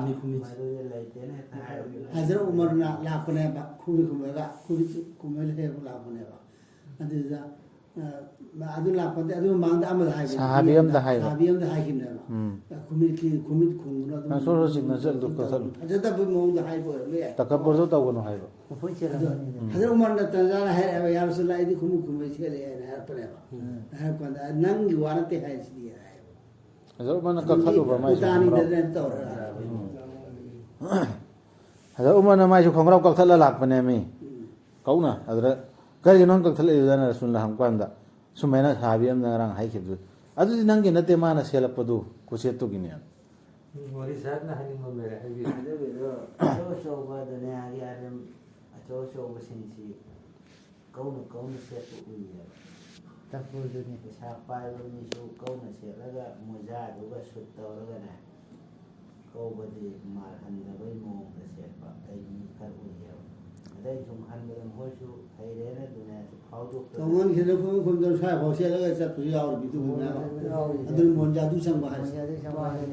ꯍꯖꯔꯠ ꯎꯃꯔꯅ ꯂꯥꯛꯄꯅꯦꯕ, ꯈꯨꯃꯤ ꯈꯨꯝꯃꯒ, ꯈꯨꯃꯤ ꯈꯨꯝꯃꯒ ꯂꯩꯔꯒ ꯂꯥꯛꯄꯅꯦꯕ꯫ ꯑꯗꯨꯗ, ꯑ, ꯑꯗꯨ ꯂꯥꯛꯄꯗ, ꯑꯗꯨ ꯃꯃꯥꯡꯗ ꯑꯃꯗ ꯍꯥꯏꯕ, ꯁꯍꯥꯕꯤ ꯑꯃꯗ ꯍꯥꯏꯕ꯫ ꯁꯍꯥꯕꯤ ꯑꯃꯗ ꯍꯥꯏꯈꯤꯕꯅꯦꯕ꯫ ꯎꯝ꯫ ꯈꯨꯃꯤꯠ ꯈꯤ-, ꯈꯨꯃꯤꯠ ꯈꯨꯝꯒꯅꯨ, ꯑꯗꯨꯝ ꯅꯪ ꯁꯣꯔ ꯁꯣꯔ ꯆꯤꯡꯅ ꯆꯠꯂꯨ, ꯀꯛꯊꯠꯂꯨ꯫ ꯐꯖꯗꯕ ꯃꯑꯣꯡꯗ ꯍꯥꯏꯕ ꯑꯣꯏꯔꯝꯕ ꯌꯥꯏ꯫ ꯇꯀꯕꯨꯔꯗꯨ ꯇꯧꯒꯅꯨ ꯍꯥꯏꯕ꯫ ꯑꯗꯣ ꯎꯝ꯫ ꯍꯖꯔꯠ ꯎꯃꯔꯅ ꯇꯟꯖꯥꯅ ꯍꯥꯏꯔꯛꯑꯦꯕ, "ꯌꯥ ꯔꯁꯨꯜꯂꯥ, ꯑꯩꯗꯤ ꯈꯨꯃꯨꯛ ꯈꯨꯃꯨꯛ ꯁꯦꯠꯂꯦ" ꯍꯥꯏꯅ ꯍꯥꯏꯔꯛꯄꯅꯦꯕ꯫ ꯎꯝ꯫ ꯍꯥꯏꯔꯛꯄ ꯀꯥꯟꯗ, "ꯅꯪꯒꯤ ꯋꯥ ꯅꯠꯇꯦ ꯍꯥꯏꯁꯤꯗꯤ" ꯍꯥꯏꯌꯦꯕ꯫ ꯍꯖꯔꯠ ꯎꯃꯔꯅ ꯀꯛꯊꯠꯂꯨꯕ ꯃꯥꯏꯁꯨ ꯈꯣꯡꯒ꯭ꯔꯥꯎ꯫ ꯎꯝ꯫ ꯍꯖꯔꯠ ꯎꯃꯔꯅ ꯃꯥꯏꯁꯨ ꯈꯣꯡꯒ꯭ꯔꯥꯎ ꯀꯛꯊꯠꯂ ꯂꯥꯛꯄꯅꯦꯃꯤ꯫ ꯎꯝ꯫ ꯀꯧꯅ꯫ ꯑꯗꯨꯗ, "ꯀꯔꯤꯒꯤꯅꯣ ꯅꯪ ꯀꯛꯊꯠꯂꯛꯏꯗꯨꯅ?" ꯔꯁꯨꯜꯅ ꯍꯪꯕ ꯀꯥꯟꯗ, ꯁꯨꯃꯥꯏꯅ ꯁꯍꯥꯕꯤ ꯑꯃꯅ ꯉꯔꯥꯡ ꯍꯥꯏꯈꯤꯕꯗꯨ, "ꯑꯗꯨꯗꯤ ꯅꯪꯒꯤ ꯅꯠꯇꯦ, ꯃꯥꯅ ꯁꯦꯠꯂꯛꯄꯗꯨ, ꯈꯨꯁꯦꯠꯇꯨꯒꯤꯅꯦ"꯫ ꯃꯣꯗꯤ ꯁꯥꯍꯦꯕꯅ ꯍꯥꯏꯅꯤꯡꯕ ꯂꯩꯔꯦ, ꯍꯥꯏꯕꯤꯌꯨ꯫ ꯑꯗꯨꯒꯤꯗꯣ ꯑꯆꯧ ꯑꯆꯧꯕ ꯗꯨꯅꯤꯌꯥꯒꯤ ꯑꯥꯏꯇꯦꯝ ꯑꯆꯧ ꯑꯆꯧꯕꯁꯤꯡꯁꯤ ꯀꯧꯅ ꯀꯧꯅ ꯁꯦꯠꯄ ꯎꯏꯌꯦꯕ꯫ ꯇꯛꯄꯗꯨꯅꯤ꯫ ꯄꯩꯁꯥ ꯄꯥꯏꯕ ꯃꯤꯁꯨ ꯀꯧꯅ ꯁꯦꯠꯂꯒ ꯃꯣꯖꯥꯗꯨꯒ ꯁꯨꯠ ꯇꯧꯔꯒꯅꯦ, ꯀꯧꯕꯗꯤ ꯃꯥꯜꯍꯟꯗꯕꯩ ꯃꯑꯣꯡꯗ ꯁꯦꯠꯄ ꯑꯩ ꯃꯤ ꯈꯔ ꯎꯏꯌꯦꯕ꯫ ꯑꯗꯩ ꯁꯨꯝ ꯈꯟꯕꯗ ꯃꯈꯣꯏꯁꯨ ꯍꯩꯔꯦꯅ ꯗꯨꯅꯤꯌꯥꯁꯤ ꯐꯥꯎꯗꯣꯛꯇꯅ ꯇꯧꯃꯟꯈꯤꯗꯅ ꯈꯨꯃꯟ ꯈꯨꯃꯟꯗꯣ ꯁ꯭ꯋꯥꯏꯐꯥꯎ ꯁꯦꯠꯂꯒ ꯆꯠꯄꯁꯨ ꯌꯥꯎꯔꯤꯕ ꯑꯗꯨꯒꯨꯝꯕ ꯌꯥꯎꯔꯤ꯫ ꯑꯗꯨꯅ ꯃꯣꯟ ꯖꯥꯗꯨ ꯆꯪꯕ ꯍꯥꯏꯁꯦ꯫ ꯃꯣꯟ ꯖꯥꯗꯨ ꯆꯪꯕ ꯍꯥꯏꯁꯦ꯫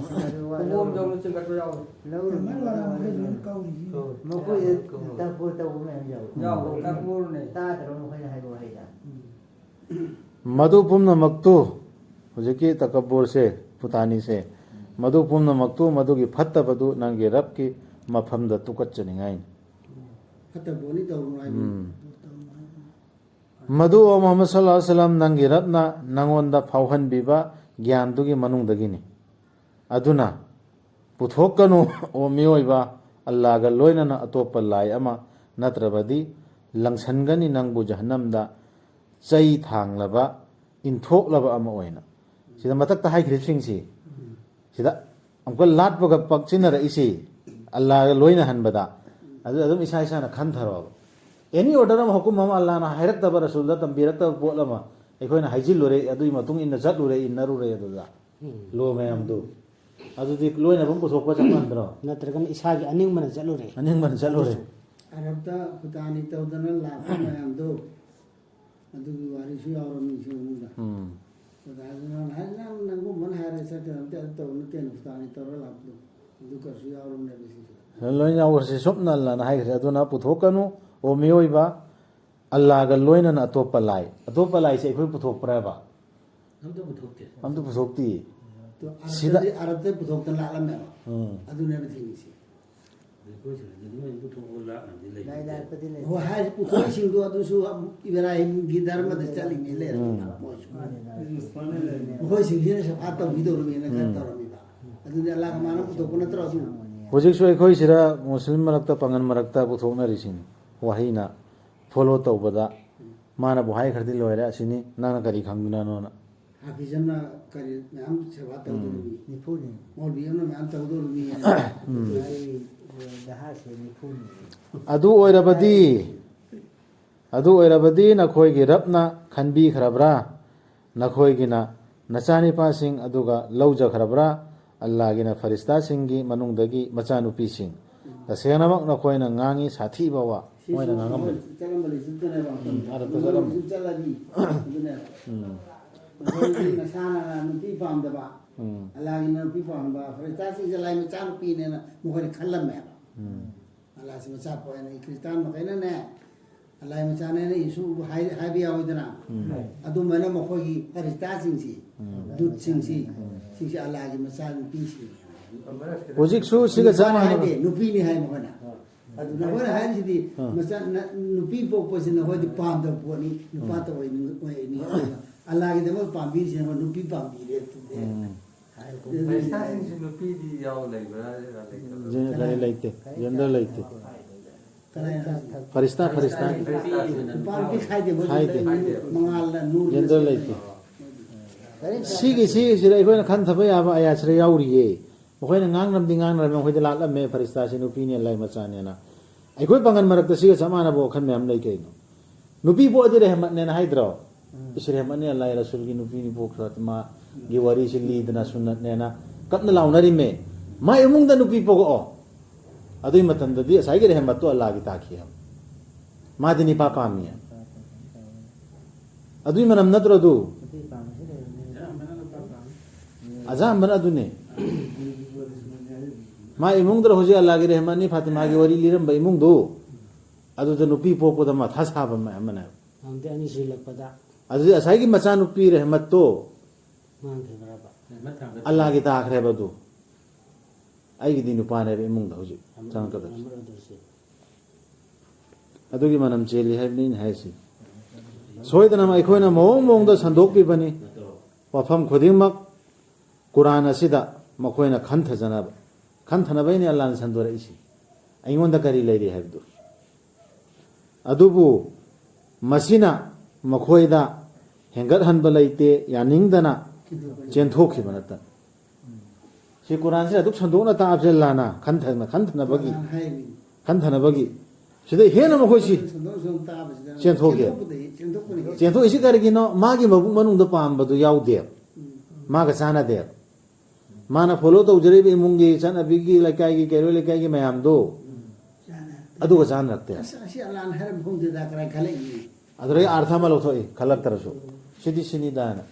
ꯈꯣꯡꯎꯞ ꯌꯧꯅ ꯆꯤꯡꯈꯠꯄ ꯌꯥꯎꯔꯤ꯫ ꯂꯧꯔꯨꯕ ꯃꯃꯜ ꯋꯥꯡꯕ ꯃꯈꯩ ꯂꯣꯏꯅ ꯀꯧꯔꯤꯁꯤ꯫ ꯃꯈꯣꯏꯗ ꯇꯛꯄ ꯇꯧꯕ ꯃꯌꯥꯝ ꯌꯥꯎꯋꯤ꯫ ꯌꯥꯎꯋꯤ, ꯇꯛꯄꯨꯔꯅꯦ꯫ ꯇꯥꯗ꯭ꯔꯣ ꯃꯈꯣꯏꯅ ꯍꯥꯏꯕ ꯋꯥꯍꯩꯗ? ꯃꯗꯨ ꯄꯨꯝꯅꯃꯛꯇꯨ, ꯍꯧꯖꯤꯛꯀꯤ ꯇꯀꯕꯨꯔꯁꯦ, ꯐꯨꯇꯥꯅꯤꯁꯦ, ꯃꯗꯨ ꯄꯨꯝꯅꯃꯛꯇꯨ, ꯃꯗꯨꯒꯤ ꯐꯠꯇꯕꯗꯨ ꯅꯪꯒꯤ ꯔꯕꯀꯤ ꯃꯐꯝꯗ ꯇꯨꯀꯠꯆꯅꯤꯡꯉꯥꯏꯅꯤ꯫ ꯐꯠꯇꯕ ꯄꯣꯠꯅꯤ ꯇꯧꯔꯨꯅꯨ ꯍꯥꯏꯕꯅꯤ꯫ ꯎꯝ꯫ ꯃꯗꯨ, ꯑꯣ ꯃꯨꯍꯝꯃꯗ ꯁꯜꯂꯜꯂꯥꯍꯨ ꯑꯂꯩꯍꯤ ꯋꯥꯁꯜꯂꯝ, ꯅꯪꯒꯤ ꯔꯕꯅ ꯅꯪꯉꯣꯟꯗ ꯐꯥꯎꯍꯟꯕꯤꯕ ꯒ꯭ꯌꯥꯟꯗꯨꯒꯤ ꯃꯅꯨꯡꯗꯒꯤꯅꯤ꯫ ꯑꯗꯨꯅ ꯄꯨꯊꯣꯛꯀꯅꯨ, ꯑꯣ ꯃꯤꯑꯣꯏꯕ, ꯑꯜꯂꯥꯒ ꯂꯣꯏꯅꯅ ꯑꯇꯣꯞꯄ ꯂꯥꯏ ꯑꯃ, ꯅꯠꯇ꯭ꯔꯕꯗꯤ ꯂꯪꯁꯟꯒꯅꯤ ꯅꯪꯕꯨ ꯖꯍꯟꯅꯝꯗ ꯆꯩ ꯊꯥꯡꯂꯕ, ꯏꯟꯊꯣꯛꯂꯕ ꯑꯃ ꯑꯣꯏꯅ꯫ ꯁꯤꯗ ꯃꯊꯛꯇ ꯍꯥꯏꯈ꯭ꯔꯤꯕꯁꯤꯡꯁꯤ, ꯁꯤꯗ ꯑꯃꯨꯛꯀ ꯂꯥꯠꯄꯒ ꯄꯛꯆꯤꯟꯅꯔꯛꯏꯁꯤ, ꯑꯜꯂꯥꯒ ꯂꯣꯏꯅꯍꯟꯕꯗ, ꯑꯗꯨ ꯑꯗꯨꯝ ꯏꯁꯥ ꯏꯁꯥꯅ ꯈꯟꯊꯔꯣꯕ꯫ ꯑꯦꯅꯤ ꯑꯣꯔꯗꯔ ꯑꯃ, ꯍꯨꯀꯨꯝ ꯑꯃ, ꯑꯜꯂꯥꯅ ꯍꯥꯏꯔꯛꯇꯕ, ꯔꯁꯨꯜꯗ ꯇꯝꯕꯤꯔꯛꯇꯕ ꯄꯣꯠ ꯑꯃ ꯑꯩꯈꯣꯏꯅ ꯍꯥꯏꯖꯤꯜꯂꯨꯔꯦ, ꯑꯗꯨꯒꯤ ꯃꯇꯨꯡ ꯏꯟꯅ ꯆꯠꯂꯨꯔꯦ, ꯏꯟꯅꯔꯨꯔꯦ, ꯑꯗꯨꯗ ꯎꯝ꯫ ꯂꯣ ꯃꯌꯥꯝꯗꯨ, ꯑꯗꯨꯗꯤ ꯂꯣꯏꯅ ꯑꯗꯨꯝ ꯄꯨꯊꯣꯛꯄ ꯆꯞ ꯃꯥꯟꯅꯗ꯭ꯔꯣ? ꯅꯠꯇ꯭ꯔꯒꯅ ꯏꯁꯥꯒꯤ ꯑꯅꯤꯡꯕꯅ ꯆꯠꯂꯨꯔꯦ꯫ ꯑꯅꯤꯡꯕꯅ ꯆꯠꯂꯨꯔꯦ꯫ ꯑꯗꯨꯁꯨ꯫ ꯑꯔꯕꯇ ꯐꯨꯇꯥꯅꯤ ꯇꯧꯗꯅ ꯂꯥꯛꯄ ꯃꯌꯥꯝꯗꯣ, ꯑꯗꯨꯒꯤ ꯋꯥꯔꯤꯁꯨ ꯌꯥꯎꯔꯝꯃꯤ ꯁꯤ ꯃꯅꯨꯡꯗ꯫ ꯎꯝ꯫ ꯑꯗꯨꯗ ꯍꯥꯏꯁꯨ ꯅꯪ ꯍꯥꯏ-, ꯅꯪ, ꯅꯪꯒꯨꯝꯕꯅ ꯍꯥꯏꯔꯦ ꯆꯠꯀꯗꯕ ꯅꯠꯇꯦ, ꯑꯗꯨ ꯇꯧꯕ ꯅꯠꯇꯦꯅ ꯐꯨꯇꯥꯅꯤ ꯇꯧꯔ ꯂꯥꯛꯄꯗꯣ, ꯑꯗꯨ ꯀꯔꯤꯁꯨ ꯌꯥꯎꯔꯝꯃꯦꯕ ꯁꯤꯁꯤꯗ꯫ ꯂꯣꯏ ꯌꯥꯎꯔꯁꯤ ꯁꯨꯞꯅ ꯑꯜꯂꯥꯅ ꯍꯥꯏꯈ꯭ꯔꯦ꯫ ꯑꯗꯨꯅ ꯄꯨꯊꯣꯛꯀꯅꯨ, ꯑꯣ ꯃꯤꯑꯣꯏꯕ, ꯑꯜꯂꯥꯒ ꯂꯣꯏꯅꯅ ꯑꯇꯣꯞꯄ ꯂꯥꯏ꯫ ꯑꯇꯣꯞꯄ ꯂꯥꯏꯁꯦ ꯑꯩꯈꯣꯏ ꯄꯨꯊꯣꯛꯄ꯭ꯔꯕ? ꯑꯝꯇ ꯄꯨꯊꯣꯛꯇꯦ꯫ ꯑꯝꯇ ꯄꯨꯊꯣꯛꯇꯦ꯫ ꯑꯗꯣ ꯁꯤꯗ ꯑꯔꯕꯇꯗꯤ, ꯑꯔꯕꯇ ꯄꯨꯊꯣꯛꯇꯅ ꯂꯥꯛꯂꯝꯃꯦꯕ꯫ ꯎꯝ꯫ ꯑꯗꯨꯅꯦꯕ ꯊꯤꯡꯉꯤꯁꯦ꯫ ꯑꯩꯈꯣꯏ ꯁꯤꯗꯗꯤ ꯑꯗꯨꯃꯥꯏꯅ ꯄꯨꯊꯣꯛꯑꯒ ꯂꯥꯛꯅꯕꯗꯤ ꯂꯩꯇꯦ꯫ ꯂꯥꯏ ꯂꯥꯛꯄꯗꯤ ꯂꯩꯇꯦ꯫ ꯍꯣꯏ, ꯍꯥꯏꯔꯤꯁꯦ ꯄꯨꯊꯣꯛꯏꯁꯤꯡꯗꯣ ꯑꯗꯨꯁꯨ ꯏꯕ꯭ꯔꯥꯍꯤꯝꯒꯤ ꯙꯔꯃꯗ ꯆꯠꯂꯤꯉꯩ ꯂꯩꯔꯝꯃꯦꯕ ꯎꯝ꯫ ꯃꯣꯏꯁꯨ꯫ ꯃꯥꯅꯦ, ꯃꯥꯅꯦ꯫ ꯃꯈꯣꯏꯁꯤꯡꯁꯤꯅ ꯁꯐꯥ ꯇꯧꯕꯤꯗꯧꯔꯕꯅꯤꯅ ꯈꯔ ꯎꯝ꯫ ꯇꯧꯔꯝꯃꯤꯕ꯫ ꯑꯗꯨꯗꯤ ꯑꯜꯂꯥꯍ ꯀꯃꯥꯟꯅ ꯄꯨꯊꯣꯛꯄ ꯅꯠꯇ꯭ꯔꯣ ꯑꯗꯨ? ꯍꯧꯖꯤꯛꯁꯨ ꯑꯩꯈꯣꯏ ꯁꯤꯗ ꯃꯨꯁꯂꯤꯝ ꯃꯔꯛꯇ, ꯄꯥꯉꯜ ꯃꯔꯛꯇ ꯄꯨꯊꯣꯛꯅꯔꯤꯁꯤꯅꯤ꯫ ꯋꯥꯍꯩꯅ ꯐꯣꯂꯣ ꯇꯧꯕꯗ ꯃꯥꯅꯕꯨ ꯍꯥꯏꯈ꯭ꯔꯗꯤ ꯂꯣꯏꯔꯦ, ꯑꯁꯤꯅꯤ, ꯅꯪꯅ ꯀꯔꯤ ꯈꯪꯗꯅꯅꯣꯅ꯫ ꯍꯥꯐꯤꯖ ꯑꯃꯅ ꯀꯔꯤ ꯃꯌꯥꯝ ꯁꯦꯕꯥ ꯇꯧꯗꯣꯔꯤꯕꯅꯤ, ꯅꯤꯐꯨꯅꯤ꯫ ꯃꯧꯂꯕꯤ ꯑꯃꯅ ꯃꯌꯥꯝ ꯇꯧꯗꯣꯔꯤꯕꯅꯤ꯫ ꯑꯩ ꯅꯍꯥꯁꯦ ꯅꯤꯐꯨꯅꯤ꯫ ꯑꯗꯨ ꯑꯣꯏꯔꯕꯗꯤ ꯑꯗꯨ ꯑꯣꯏꯔꯕꯗꯤ ꯅꯈꯣꯏꯒꯤ ꯔꯕꯅ ꯈꯟꯕꯤꯈ꯭ꯔꯕ꯭ꯔꯥ? ꯅꯈꯣꯏꯒꯤꯅ ꯅꯆꯥꯅꯤꯄꯥꯁꯤꯡ ꯑꯗꯨꯒ ꯂꯧꯖꯈ꯭ꯔꯕ꯭ꯔꯥ? ꯑꯜꯂꯥꯒꯤꯅ ꯐꯔꯤꯁꯇꯥꯁꯤꯡꯒꯤ ꯃꯅꯨꯡꯗꯒꯤ ꯃꯆꯥꯅꯨꯄꯤꯁꯤꯡ꯫ ꯇꯁꯦꯡꯅꯃꯛ ꯅꯈꯣꯏꯅ ꯉꯥꯡꯉꯤ ꯁꯥꯊꯤꯕ ꯋꯥ꯫ ꯃꯣꯏꯅ ꯉꯥꯡꯉꯝꯕꯅꯤ꯫ ꯆꯠꯂꯝꯕ ꯂꯤꯁꯇꯨꯗꯅꯦꯕ꯫ ꯎꯝ, ꯑꯥꯗ ꯃꯣꯏ ꯆꯠꯂꯝꯕꯅꯤ꯫ ꯁꯨꯝ ꯆꯠꯂꯗꯤ ꯑꯗꯨꯅꯦꯕ꯫ ꯎꯝ, ꯃꯈꯣꯏꯒꯤ ꯅꯁꯥꯅ ꯅꯨꯄꯤ ꯄꯥꯝꯗꯕ, ꯎꯝ, ꯑꯜꯂꯥꯒꯤꯅ ꯅꯨꯄꯤ ꯄꯥꯝꯕ, ꯐꯔꯤꯁꯇꯥꯁꯤꯡꯁꯦ ꯂꯥꯏ ꯃꯆꯥꯅꯨꯄꯤꯅꯦꯅ ꯃꯈꯣꯏꯅ ꯈꯜꯂꯝꯃꯦꯕ꯫ ꯎꯝ, ꯑꯜꯂꯥꯁꯤ ꯃꯆꯥ ꯄꯣꯛꯑꯦꯅ ꯈ꯭ꯔꯤꯁꯇꯥꯟ ꯃꯈꯩꯅꯅꯦ, ꯑꯜꯂꯥꯒꯤ ꯃꯆꯥꯅꯦꯅ ꯌꯦꯁꯨ ꯍꯥꯏ-, ꯍꯥꯏꯕ ꯌꯥꯎꯋꯤꯗꯅ꯫ ꯎꯝ꯫ ꯑꯗꯨꯃꯥꯏꯅ ꯃꯈꯣꯏꯒꯤ ꯐꯔꯤꯁꯇꯥꯁꯤꯡꯁꯤ, ꯎꯝ꯫ ꯗꯨꯠꯁꯤꯡꯁꯤ, ꯁꯤꯡꯁꯤ ꯑꯜꯂꯥꯒꯤ ꯃꯆꯥꯅꯨꯄꯤꯁꯤꯡ꯫ ꯍꯧꯖꯤꯛꯁꯨ ꯁꯤꯒ ꯆꯞ ꯅꯨꯄꯥꯅ ꯃꯥꯟꯅꯕ꯫ ꯍꯥꯏꯗꯦ, ꯅꯨꯄꯤꯅꯤ ꯍꯥꯏ ꯃꯈꯣꯏꯅ꯫ ꯑꯗꯨ ꯅꯈꯣꯏꯅ ꯍꯥꯏꯔꯤꯁꯤꯗꯤ ꯑꯥ꯫ ꯃꯆꯥ-, ꯅ-, ꯅꯨꯄꯤ ꯄꯣꯛꯄꯁꯤ ꯅꯈꯣꯏꯗꯤ ꯄꯥꯝꯗꯕ ꯄꯣꯠꯅꯤ, ꯅꯨꯄꯥ ꯎꯝ꯫ ꯇꯧꯕ ꯑꯣꯏꯅꯤꯡ-, ꯑꯣꯏꯅꯤꯡꯉꯤ꯫ ꯑꯜꯂꯥꯒꯤꯗꯃꯛ ꯄꯥꯝꯕꯤꯔꯤꯁꯤ ꯅꯈꯣꯏ ꯅꯨꯄꯤ ꯄꯥꯝꯕꯤꯔꯦ ꯑꯗꯨꯗꯤ꯫ ꯎꯝ꯫ ꯍꯥꯏ-, ꯐꯔꯤꯁꯇꯥꯁꯤꯡꯁꯤ ꯅꯨꯄꯤꯗꯤ ꯌꯥꯎ ꯂꯩꯕ꯭ꯔꯥ ꯂꯩꯇꯕ꯭ꯔꯥ? ꯖꯦꯟꯗꯔ ꯂꯩꯇꯦ, ꯖꯦꯟꯗꯔ ꯂꯩꯇꯦ꯫ ꯀꯅꯥꯅ ꯍꯥꯏꯁꯤ? ꯐꯔꯤꯁꯇꯥ, ꯐꯔꯤꯁꯇꯥ꯫ ꯅꯨꯄꯥ ꯅꯨꯄꯤ ꯈꯥꯏꯗꯦ, ꯃꯣꯏꯗꯤ ꯈꯥꯏꯗꯦ꯫ ꯃꯉꯥꯜꯅ ꯅꯨꯔꯅ ꯖꯦꯟꯗꯔ ꯁꯦꯝꯕꯅꯤ꯫ ꯂꯩꯇꯦ꯫ ꯁꯤꯒꯤ, ꯁꯤꯒꯤꯁꯤꯗ ꯑꯩꯈꯣꯏꯅ ꯈꯟꯊꯕ ꯌꯥꯕ ꯑꯌꯥꯠꯁꯤꯗ ꯌꯥꯎꯔꯤꯌꯦ꯫ ꯃꯈꯣꯏꯅ ꯉꯥꯡꯅꯔꯝꯗꯤ ꯉꯥꯡꯅꯔꯝꯃꯦ, ꯃꯈꯣꯏꯗ ꯂꯥꯠꯂꯝꯃꯦ, ꯐꯔꯤꯁꯇꯥꯁꯤ ꯅꯨꯄꯤꯅꯦ, ꯑꯜꯂꯥꯍꯤ ꯃꯆꯥꯅꯦꯅ꯫ ꯑꯩꯈꯣꯏ ꯄꯥꯡꯒꯜ ꯃꯔꯛꯇ ꯁꯤꯒ ꯆꯞ ꯃꯥꯟꯅꯕ ꯋꯥꯈꯜ ꯃꯌꯥꯝ ꯂꯩ ꯀꯩꯅꯣ? ꯅꯨꯄꯤ ꯄꯣꯛꯑꯗꯤ ꯔꯦꯍꯃꯠꯅꯦꯅ ꯍꯥꯏꯗ꯭ꯔꯣ? ꯏꯁ, ꯔꯦꯍꯃꯠꯅꯤ, ꯑꯜꯂꯥꯍꯤ ꯔꯁꯨꯜꯒꯤ ꯅꯨꯄꯤꯅꯤ ꯄꯣꯛꯈ꯭ꯔ, ꯃꯥꯒꯤ ꯋꯥꯔꯤꯁꯤ ꯂꯤꯗꯅ ꯁꯨꯟꯅꯠꯅꯦꯅ ꯀꯞꯅ ꯂꯥꯎꯅꯔꯤꯃꯦ꯫ ꯃꯥ ꯏꯃꯨꯡꯗ ꯅꯨꯄꯤ ꯄꯣꯛꯑꯣ꯫ ꯑꯗꯨꯒꯤ ꯃꯇꯝꯗꯗꯤ ꯉꯁꯥꯏꯒꯤ ꯔꯦꯍꯃꯠꯇꯣ ꯑꯜꯂꯥꯍꯒꯤ ꯇꯥꯈꯤ ꯍꯥꯏꯕ꯫ ꯃꯥꯗꯤ ꯅꯤꯄꯥ ꯄꯥꯝꯃꯤ ꯍꯥꯏꯕ꯫ ꯑꯗꯨꯏ ꯃꯔꯝ ꯅꯠꯇ꯭ꯔꯣ ꯑꯗꯨ? ꯑꯌꯥꯝꯕꯅ ꯑꯗꯨꯅꯦ꯫ ꯃꯥ ꯏꯃꯨꯡꯗ ꯍꯧꯖꯤꯛ ꯑꯜꯂꯥꯍꯒꯤ ꯔꯦꯍꯃꯠꯅꯤ ꯐꯥꯇꯤꯃꯥꯒꯤ ꯋꯥꯔꯤ ꯂꯤꯔꯝꯕ ꯏꯃꯨꯡꯗꯨ, ꯑꯗꯨꯗ ꯅꯨꯄꯤ ꯄꯣꯛꯄꯗ ꯃꯊꯥ ꯁꯥꯕ ꯃꯌꯥꯝ ꯑꯃꯅꯦ꯫ ꯃꯥꯡꯗꯤ ꯑꯅꯤ ꯁꯨꯖꯤꯜꯂꯛꯄꯗ꯫ ꯑꯗꯨꯗꯤ ꯉꯁꯥꯏꯒꯤ ꯃꯆꯥꯅꯨꯄꯤ ꯔꯦꯍꯃꯠꯇꯣ ꯃꯥꯡꯈꯤꯕ꯭ꯔꯕ? ꯑꯜꯂꯥꯍꯒꯤ ꯇꯥꯈ꯭ꯔꯦꯕ ꯑꯗꯨ꯫ ꯑꯩꯒꯤꯗꯤ ꯅꯨꯄꯥꯅꯦꯕ ꯏꯃꯨꯡꯗ ꯍꯧꯖꯤꯛ ꯆꯪꯉꯛꯀꯗꯕꯁꯦ꯫ ꯑꯃꯔꯣꯝꯗꯁꯨ꯫ ꯑꯗꯨꯒꯤ ꯃꯅꯝ ꯆꯦꯜꯂꯤ ꯍꯥꯏꯕꯅꯤ ꯑꯩꯅ ꯍꯥꯏꯁꯤ꯫ ꯁꯣꯏꯗꯅ ꯑꯩꯈꯣꯏꯅ ꯃꯑꯣꯡ ꯃꯑꯣꯡꯗ ꯁꯟꯗꯣꯛꯄꯤꯕꯅꯤ꯫ ꯋꯥꯐꯝ ꯈꯨꯗꯤꯡꯃꯛ ꯀꯨꯔꯥꯟ ꯑꯁꯤꯗ ꯃꯈꯣꯏꯅ ꯈꯟꯊꯖꯅꯕ, ꯈꯟꯊꯅꯕꯩꯅꯤ ꯑꯜꯂꯥꯍꯅ ꯁꯟꯗꯣꯔꯛꯏꯁꯤ꯫ ꯑꯩꯉꯣꯟꯗ ꯀꯔꯤ ꯂꯩꯔꯤ ꯍꯥꯏꯕꯗꯨ꯫ ꯑꯗꯨꯕꯨ ꯃꯁꯤꯅ ꯃꯈꯣꯏꯗ ꯍꯦꯟꯒꯠꯍꯟꯕ ꯂꯩꯇꯦ, ꯌꯥꯅꯤꯡꯗꯅ ꯆꯦꯟꯊꯣꯛꯈꯤꯕ ꯅꯠꯇꯅ꯫ ꯁꯤ ꯀꯨꯔꯥꯟꯁꯤꯗ ꯑꯗꯨꯛ ꯁꯟꯗꯣꯛꯅ ꯇꯥꯛꯑꯕꯁꯦ ꯑꯜꯂꯥꯅ ꯈꯟꯊꯅ ꯈꯟꯊꯅꯕꯒꯤ, ꯀꯨꯔꯥꯟ ꯍꯥꯏꯔꯤꯅꯤ꯫ ꯈꯟꯊꯅꯕꯒꯤ꯫ ꯁꯤꯗ ꯍꯦꯟꯅ ꯃꯈꯣꯏꯁꯤ ꯁꯟꯗꯣꯛ ꯁꯟꯗꯣꯛ ꯇꯥꯛꯑꯕꯁꯤꯗ ꯆꯦꯟꯊꯣꯛꯀꯦ꯫ ꯆꯦꯟꯊꯣꯛꯄꯗꯒꯤ ꯆꯦꯟꯊꯣꯛꯄꯅꯤ꯫ ꯆꯦꯟꯊꯣꯛꯏꯁꯤ ꯀꯔꯤꯒꯤꯅꯣ? ꯃꯥꯒꯤ ꯃꯕꯨꯛ ꯃꯅꯨꯡꯗ ꯄꯥꯝꯕꯗꯨ ꯌꯥꯎꯗꯦꯕ꯫ ꯎꯝ꯫ ꯃꯥꯒ ꯆꯥꯟꯅꯗꯦꯕ꯫ ꯃꯥꯅ ꯐꯣꯂꯣ ꯇꯧꯖꯔꯤꯕ ꯏꯃꯨꯡꯒꯤ ꯆꯠꯅꯕꯤꯒꯤ, ꯂꯩꯀꯥꯏꯒꯤ, ꯀꯩꯔꯣꯏ ꯂꯩꯀꯥꯏꯒꯤ ꯃꯌꯥꯝꯗꯣ ꯆꯥꯟꯅꯗꯦ꯫ ꯑꯗꯨꯒ ꯆꯥꯟꯅꯔꯛꯇꯦ꯫ ꯑꯁ, ꯑꯁꯤ ꯑꯜꯂꯥꯅ ꯍꯥꯏꯔꯝꯕ ꯈꯪꯗꯦꯗ ꯀꯔꯥꯏ ꯈꯜꯂꯛꯏꯅꯤ? ꯑꯗꯨꯗꯒꯤ ꯑꯥꯔꯊ ꯑꯃ ꯂꯧꯊꯣꯛꯏ ꯈꯜꯂꯛꯇ꯭ꯔꯁꯨ꯫ ꯁꯤꯗꯤ ꯁꯤꯅꯤꯗꯥꯅ꯫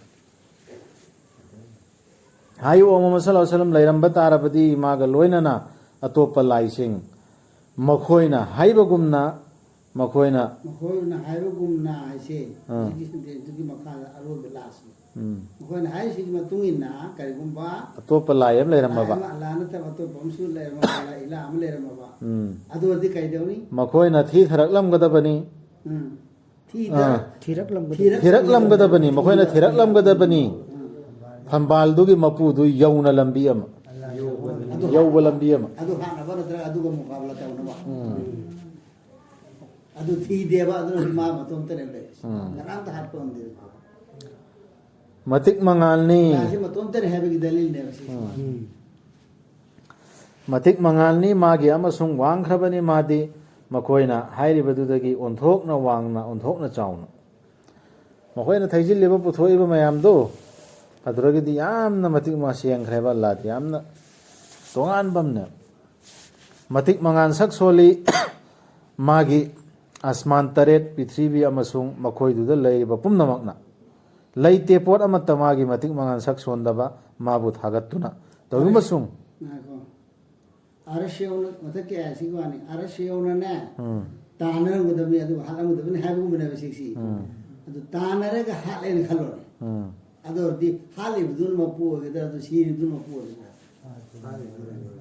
ꯍꯥꯏꯌꯨ, ꯃꯨꯍꯝꯃꯗ ꯁꯜꯂꯜꯂꯥꯍꯨ ꯑꯂꯩꯍꯤ ꯋꯥꯁꯜꯂꯝ ꯂꯩꯔꯝꯕ ꯇꯥꯔꯕꯗꯤ ꯃꯥꯒ ꯂꯣꯏꯅꯅ ꯑꯇꯣꯞꯄ ꯂꯥꯏꯁꯤꯡ, ꯃꯈꯣꯏꯅ ꯍꯥꯏꯕꯒꯨꯝꯅ, ꯃꯈꯣꯏꯅ ꯃꯈꯣꯏꯅ ꯍꯥꯏꯕꯒꯨꯝꯅ ꯍꯥꯏꯁꯦ, ꯑꯥ꯫ ꯍꯧꯖꯤꯛꯀꯤ ꯁꯦꯟꯇꯦꯟꯁꯇꯨꯒꯤ ꯃꯈꯥꯗ ꯑꯔꯣꯏꯕ ꯂꯥꯁꯅꯤ꯫ ꯎꯝ꯫ ꯃꯈꯣꯏꯅ ꯍꯥꯏꯔꯤꯁꯤꯒꯤ ꯃꯇꯨꯡ ꯏꯟꯅ ꯀꯔꯤꯒꯨꯝꯕ ꯑꯇꯣꯞꯄ ꯂꯥꯏ ꯑꯃ ꯂꯥꯏ ꯂꯩꯔꯝꯃꯕ꯫ ꯑꯃ ꯑꯜꯂꯥ ꯅꯠꯇꯕ ꯑꯇꯣꯞꯄ ꯑꯃꯁꯨ ꯂꯩꯔꯝꯃꯕ, ꯑꯜꯂꯥ ꯏꯂꯥ ꯑꯃ ꯂꯩꯔꯝꯃꯕ꯫ ꯎꯝ꯫ ꯑꯗꯨ ꯑꯣꯏꯔꯗꯤ ꯀꯩꯗꯧꯅꯤ? ꯃꯈꯣꯏꯅ ꯊꯤꯊꯔꯛꯂꯝꯒꯗꯕꯅꯤ꯫ ꯎꯝ꯫ ꯊꯤꯗ-, ꯑꯥ꯫ ꯊꯤꯔꯛꯂꯝꯒꯗꯕ꯫ ꯊꯤꯔꯛ-, ꯊꯤꯔꯛꯂꯝꯒꯗꯕꯅꯤ, ꯃꯈꯣꯏꯅ ꯊꯤꯔꯛꯂꯝꯒꯗꯕꯅꯤ꯫ ꯎꯝ꯫ ꯐꯝꯕꯥꯜꯗꯨꯒꯤ ꯃꯄꯨꯗꯨ ꯌꯧꯅ ꯂꯝꯕꯤ ꯑꯃ꯫ ꯑꯗꯨ ꯌꯧꯕ ꯂꯝꯕꯤ ꯑꯃ꯫ ꯑꯗꯨ ꯍꯥꯠꯅꯕ ꯅꯠꯇ꯭ꯔꯒ ꯑꯗꯨꯒ ꯃꯨꯀꯥꯕꯂꯥ ꯇꯧꯅꯕ꯫ ꯎꯝ꯫ ꯑꯗꯨ ꯊꯤꯗꯦꯕ, ꯑꯗꯨꯅ ꯃꯥ ꯃꯇꯣꯝꯇꯅꯦ ꯂꯩꯔꯤꯁꯦ꯫ ꯎꯝ꯫ ꯀꯅꯥꯝꯇ ꯍꯥꯠꯄ ꯉꯝꯗꯦ꯫ ꯃꯇꯤꯛ ꯃꯉꯥꯜꯅꯤ꯫ ꯃꯥꯁꯦ ꯃꯇꯣꯝꯇꯅꯦ ꯍꯥꯏꯕꯒꯤ ꯗꯂꯤꯜꯅꯦꯕ ꯁꯤꯁꯦ꯫ ꯎꯝ꯫ ꯎꯝ꯫ ꯃꯇꯤꯛ ꯃꯉꯥꯜꯅꯤ ꯃꯥꯒꯤ ꯑꯃꯁꯨꯡ ꯋꯥꯡꯈ꯭ꯔꯕꯅꯤ ꯃꯥꯗꯤ, ꯃꯈꯣꯏꯅ ꯍꯥꯏꯔꯤꯕꯗꯨꯗꯒꯤ ꯑꯣꯟꯊꯣꯛꯅ ꯋꯥꯡꯅ, ꯑꯣꯟꯊꯣꯛꯅ ꯆꯥꯎꯅ꯫ ꯃꯈꯣꯏꯅ ꯊꯩꯖꯤꯜꯂꯤꯕ, ꯄꯨꯊꯣꯛꯏꯕ ꯃꯌꯥꯝꯗꯣ, ꯑꯗꯨꯗꯒꯤꯗꯤ ꯌꯥꯝꯅ ꯃꯇꯤꯛ ꯃꯁꯦꯡꯈ꯭ꯔꯦꯕ ꯑꯜꯂꯥꯗꯤ, ꯌꯥꯝꯅ ꯇꯣꯉꯥꯟꯕ ꯑꯃꯅꯦ꯫ ꯃꯇꯤꯛ ꯃꯉꯥꯜ ꯁꯛ ꯁꯣꯜꯂꯤ ꯃꯥꯒꯤ ꯑꯁꯃꯥꯟ ꯇꯔꯦꯠ, ꯄ꯭ꯔꯤꯊꯤꯕꯤ ꯑꯃꯁꯨꯡ ꯃꯈꯣꯏꯗꯨꯗ ꯂꯩꯔꯤꯕ ꯄꯨꯝꯅꯃꯛꯅ꯫ ꯂꯩꯇꯦ ꯄꯣꯠ ꯑꯃꯠꯇ ꯃꯥꯒꯤ ꯃꯇꯤꯛ ꯃꯉꯥꯜ ꯁꯛ ꯁꯣꯟꯗꯕ ꯃꯥꯕꯨ ꯊꯥꯒꯠꯇꯨꯅ꯫ ꯇꯧꯏꯃꯁꯨꯡ ꯉꯥꯏꯈꯣ꯫ ꯑꯥꯔꯁ ꯌꯧꯅ, ꯃꯊꯛꯀꯤ ꯑꯥꯌꯥꯁꯤꯒꯤ ꯋꯥꯅꯤ꯫ ꯑꯥꯔꯁ ꯌꯧꯅꯅꯦ, ꯎꯝ꯫ ꯇꯥꯟꯅꯔꯝꯒꯗꯕꯅꯤ, ꯑꯗꯨꯒ ꯍꯥꯠꯂꯝꯒꯗꯕꯅꯤ ꯍꯥꯏꯕꯒꯨꯝꯕꯅꯦꯕ ꯁꯤꯁꯤ꯫ ꯎꯝ꯫ ꯑꯗꯨ ꯇꯥꯟꯅꯔꯒ ꯍꯥꯠꯂꯦꯅ ꯈꯜꯂꯣꯅꯦ꯫ ꯎꯝ꯫ ꯑꯗꯨ ꯑꯣꯏꯔꯗꯤ ꯍꯥꯠꯂꯤꯕꯗꯨꯅ ꯃꯄꯨ ꯑꯣꯏꯒꯗ꯭ꯔꯥ, ꯑꯗꯨ ꯁꯤꯔꯤꯕꯗꯨꯅ ꯃꯄꯨ ꯑꯣꯏꯒꯗ꯭ꯔꯥ?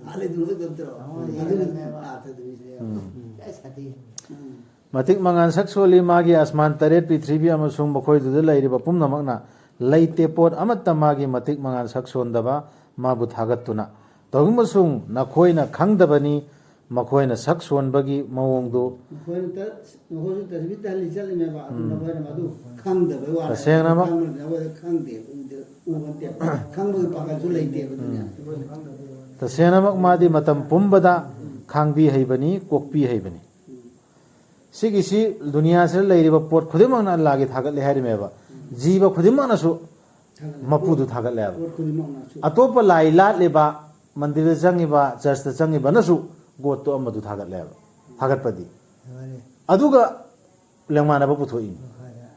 ꯍꯥꯠꯂꯤꯗꯨꯅ ꯑꯣꯏꯒꯗꯕ ꯅꯠꯇ꯭ꯔꯣ? ꯎꯝ꯫ ꯑꯗꯨꯒꯤ ꯑꯥꯔꯊꯗꯨꯅꯤ ꯁꯤꯗ꯫ ꯎꯝ꯫ ꯎꯝ꯫ ꯃꯇꯤꯛ ꯃꯉꯥꯜ ꯁꯛ ꯁꯣꯜꯂꯤ ꯃꯥꯒꯤ ꯑꯁꯃꯥꯟ ꯇꯔꯦꯠ, ꯄ꯭ꯔꯤꯊꯤꯕꯤ ꯑꯃꯁꯨꯡ ꯃꯈꯣꯏꯗꯨꯗ ꯂꯩꯔꯤꯕ ꯄꯨꯝꯅꯃꯛꯅ꯫ ꯂꯩꯇꯦ ꯄꯣꯠ ꯑꯃꯠꯇ ꯃꯥꯒꯤ ꯃꯇꯤꯛ ꯃꯉꯥꯜ ꯁꯛ ꯁꯣꯟꯗꯕ ꯃꯥꯕꯨ ꯊꯥꯒꯠꯇꯨꯅ꯫ ꯇꯧꯏꯃꯁꯨꯡ ꯅꯈꯣꯏꯅ ꯈꯪꯗꯕꯅꯤ, ꯃꯈꯣꯏꯅ ꯁꯛ ꯁꯣꯟꯕꯒꯤ ꯃꯑꯣꯡꯗꯨ꯫ ꯃꯈꯣꯏꯅ ꯇ-, ꯃꯈꯣꯏꯁꯨ ꯇꯁꯕꯤꯍ ꯇꯍꯂꯤꯜ ꯆꯠꯂꯤꯃꯦꯕ, ꯑꯗꯨ ꯎꯝ꯫ ꯃꯈꯣꯏꯅ ꯃꯗꯨ ꯈꯪꯗꯕꯩ ꯋꯥꯅꯤ꯫ ꯇꯁꯦꯡꯅꯃꯛ ꯈꯪꯕꯗꯤ ꯃꯈꯣꯏꯗ ꯈꯪꯗꯦ, ꯎꯗꯦ, ꯎꯕ ꯅꯠꯇꯦꯕ꯫ ꯈꯪꯕꯒꯤ ꯄꯥꯡꯒꯜꯁꯨ ꯂꯩꯇꯦꯕ ꯑꯗꯨꯅ꯫ ꯎꯝ꯫ ꯇꯁꯦꯡꯅꯃꯛ ꯃꯥꯗꯤ ꯃꯇꯝ ꯄꯨꯝꯕꯗ ꯈꯥꯡꯕꯤ ꯍꯩꯕꯅꯤ, ꯀꯣꯛꯄꯤ ꯍꯩꯕꯅꯤ꯫ ꯎꯝ꯫ ꯁꯤꯒꯤꯁꯤ ꯗꯨꯅꯤꯌꯥꯁꯤꯗ ꯂꯩꯔꯤꯕ ꯄꯣꯠ ꯈꯨꯗꯤꯡꯃꯛꯅ ꯑꯜꯂꯥꯒꯤ ꯊꯥꯒꯠꯂꯦ ꯍꯥꯏꯔꯤꯃꯦꯕ꯫ ꯎꯝ꯫ ꯖꯤꯕ ꯈꯨꯗꯤꯡꯃꯛꯅꯁꯨ ꯊꯥꯒꯠꯂꯦ꯫ ꯃꯄꯨꯗꯨ ꯊꯥꯒꯠꯂꯦꯕ꯫ ꯄꯣꯠ ꯈꯨꯗꯤꯡꯃꯛꯅꯁꯨ꯫ ꯑꯇꯣꯞꯄ ꯂꯥꯏ ꯂꯥꯠꯂꯤꯕ, ꯃꯟꯗꯤꯔꯗ ꯆꯪꯉꯤꯕ, ꯆꯔꯆꯇ ꯆꯪꯉꯤꯕꯅꯁꯨ ꯒꯣꯠꯇꯣ ꯑꯃꯗꯨ ꯊꯥꯒꯠꯂꯦꯕ꯫ ꯊꯥꯒꯠꯄꯗꯤ꯫ ꯃꯥꯅꯤ꯫ ꯑꯗꯨꯒ ꯂꯦꯡꯃꯥꯟꯅꯕ ꯄꯨꯊꯣꯛꯏꯅꯤ꯫ ꯍꯣꯏ, ꯍꯣꯏ꯫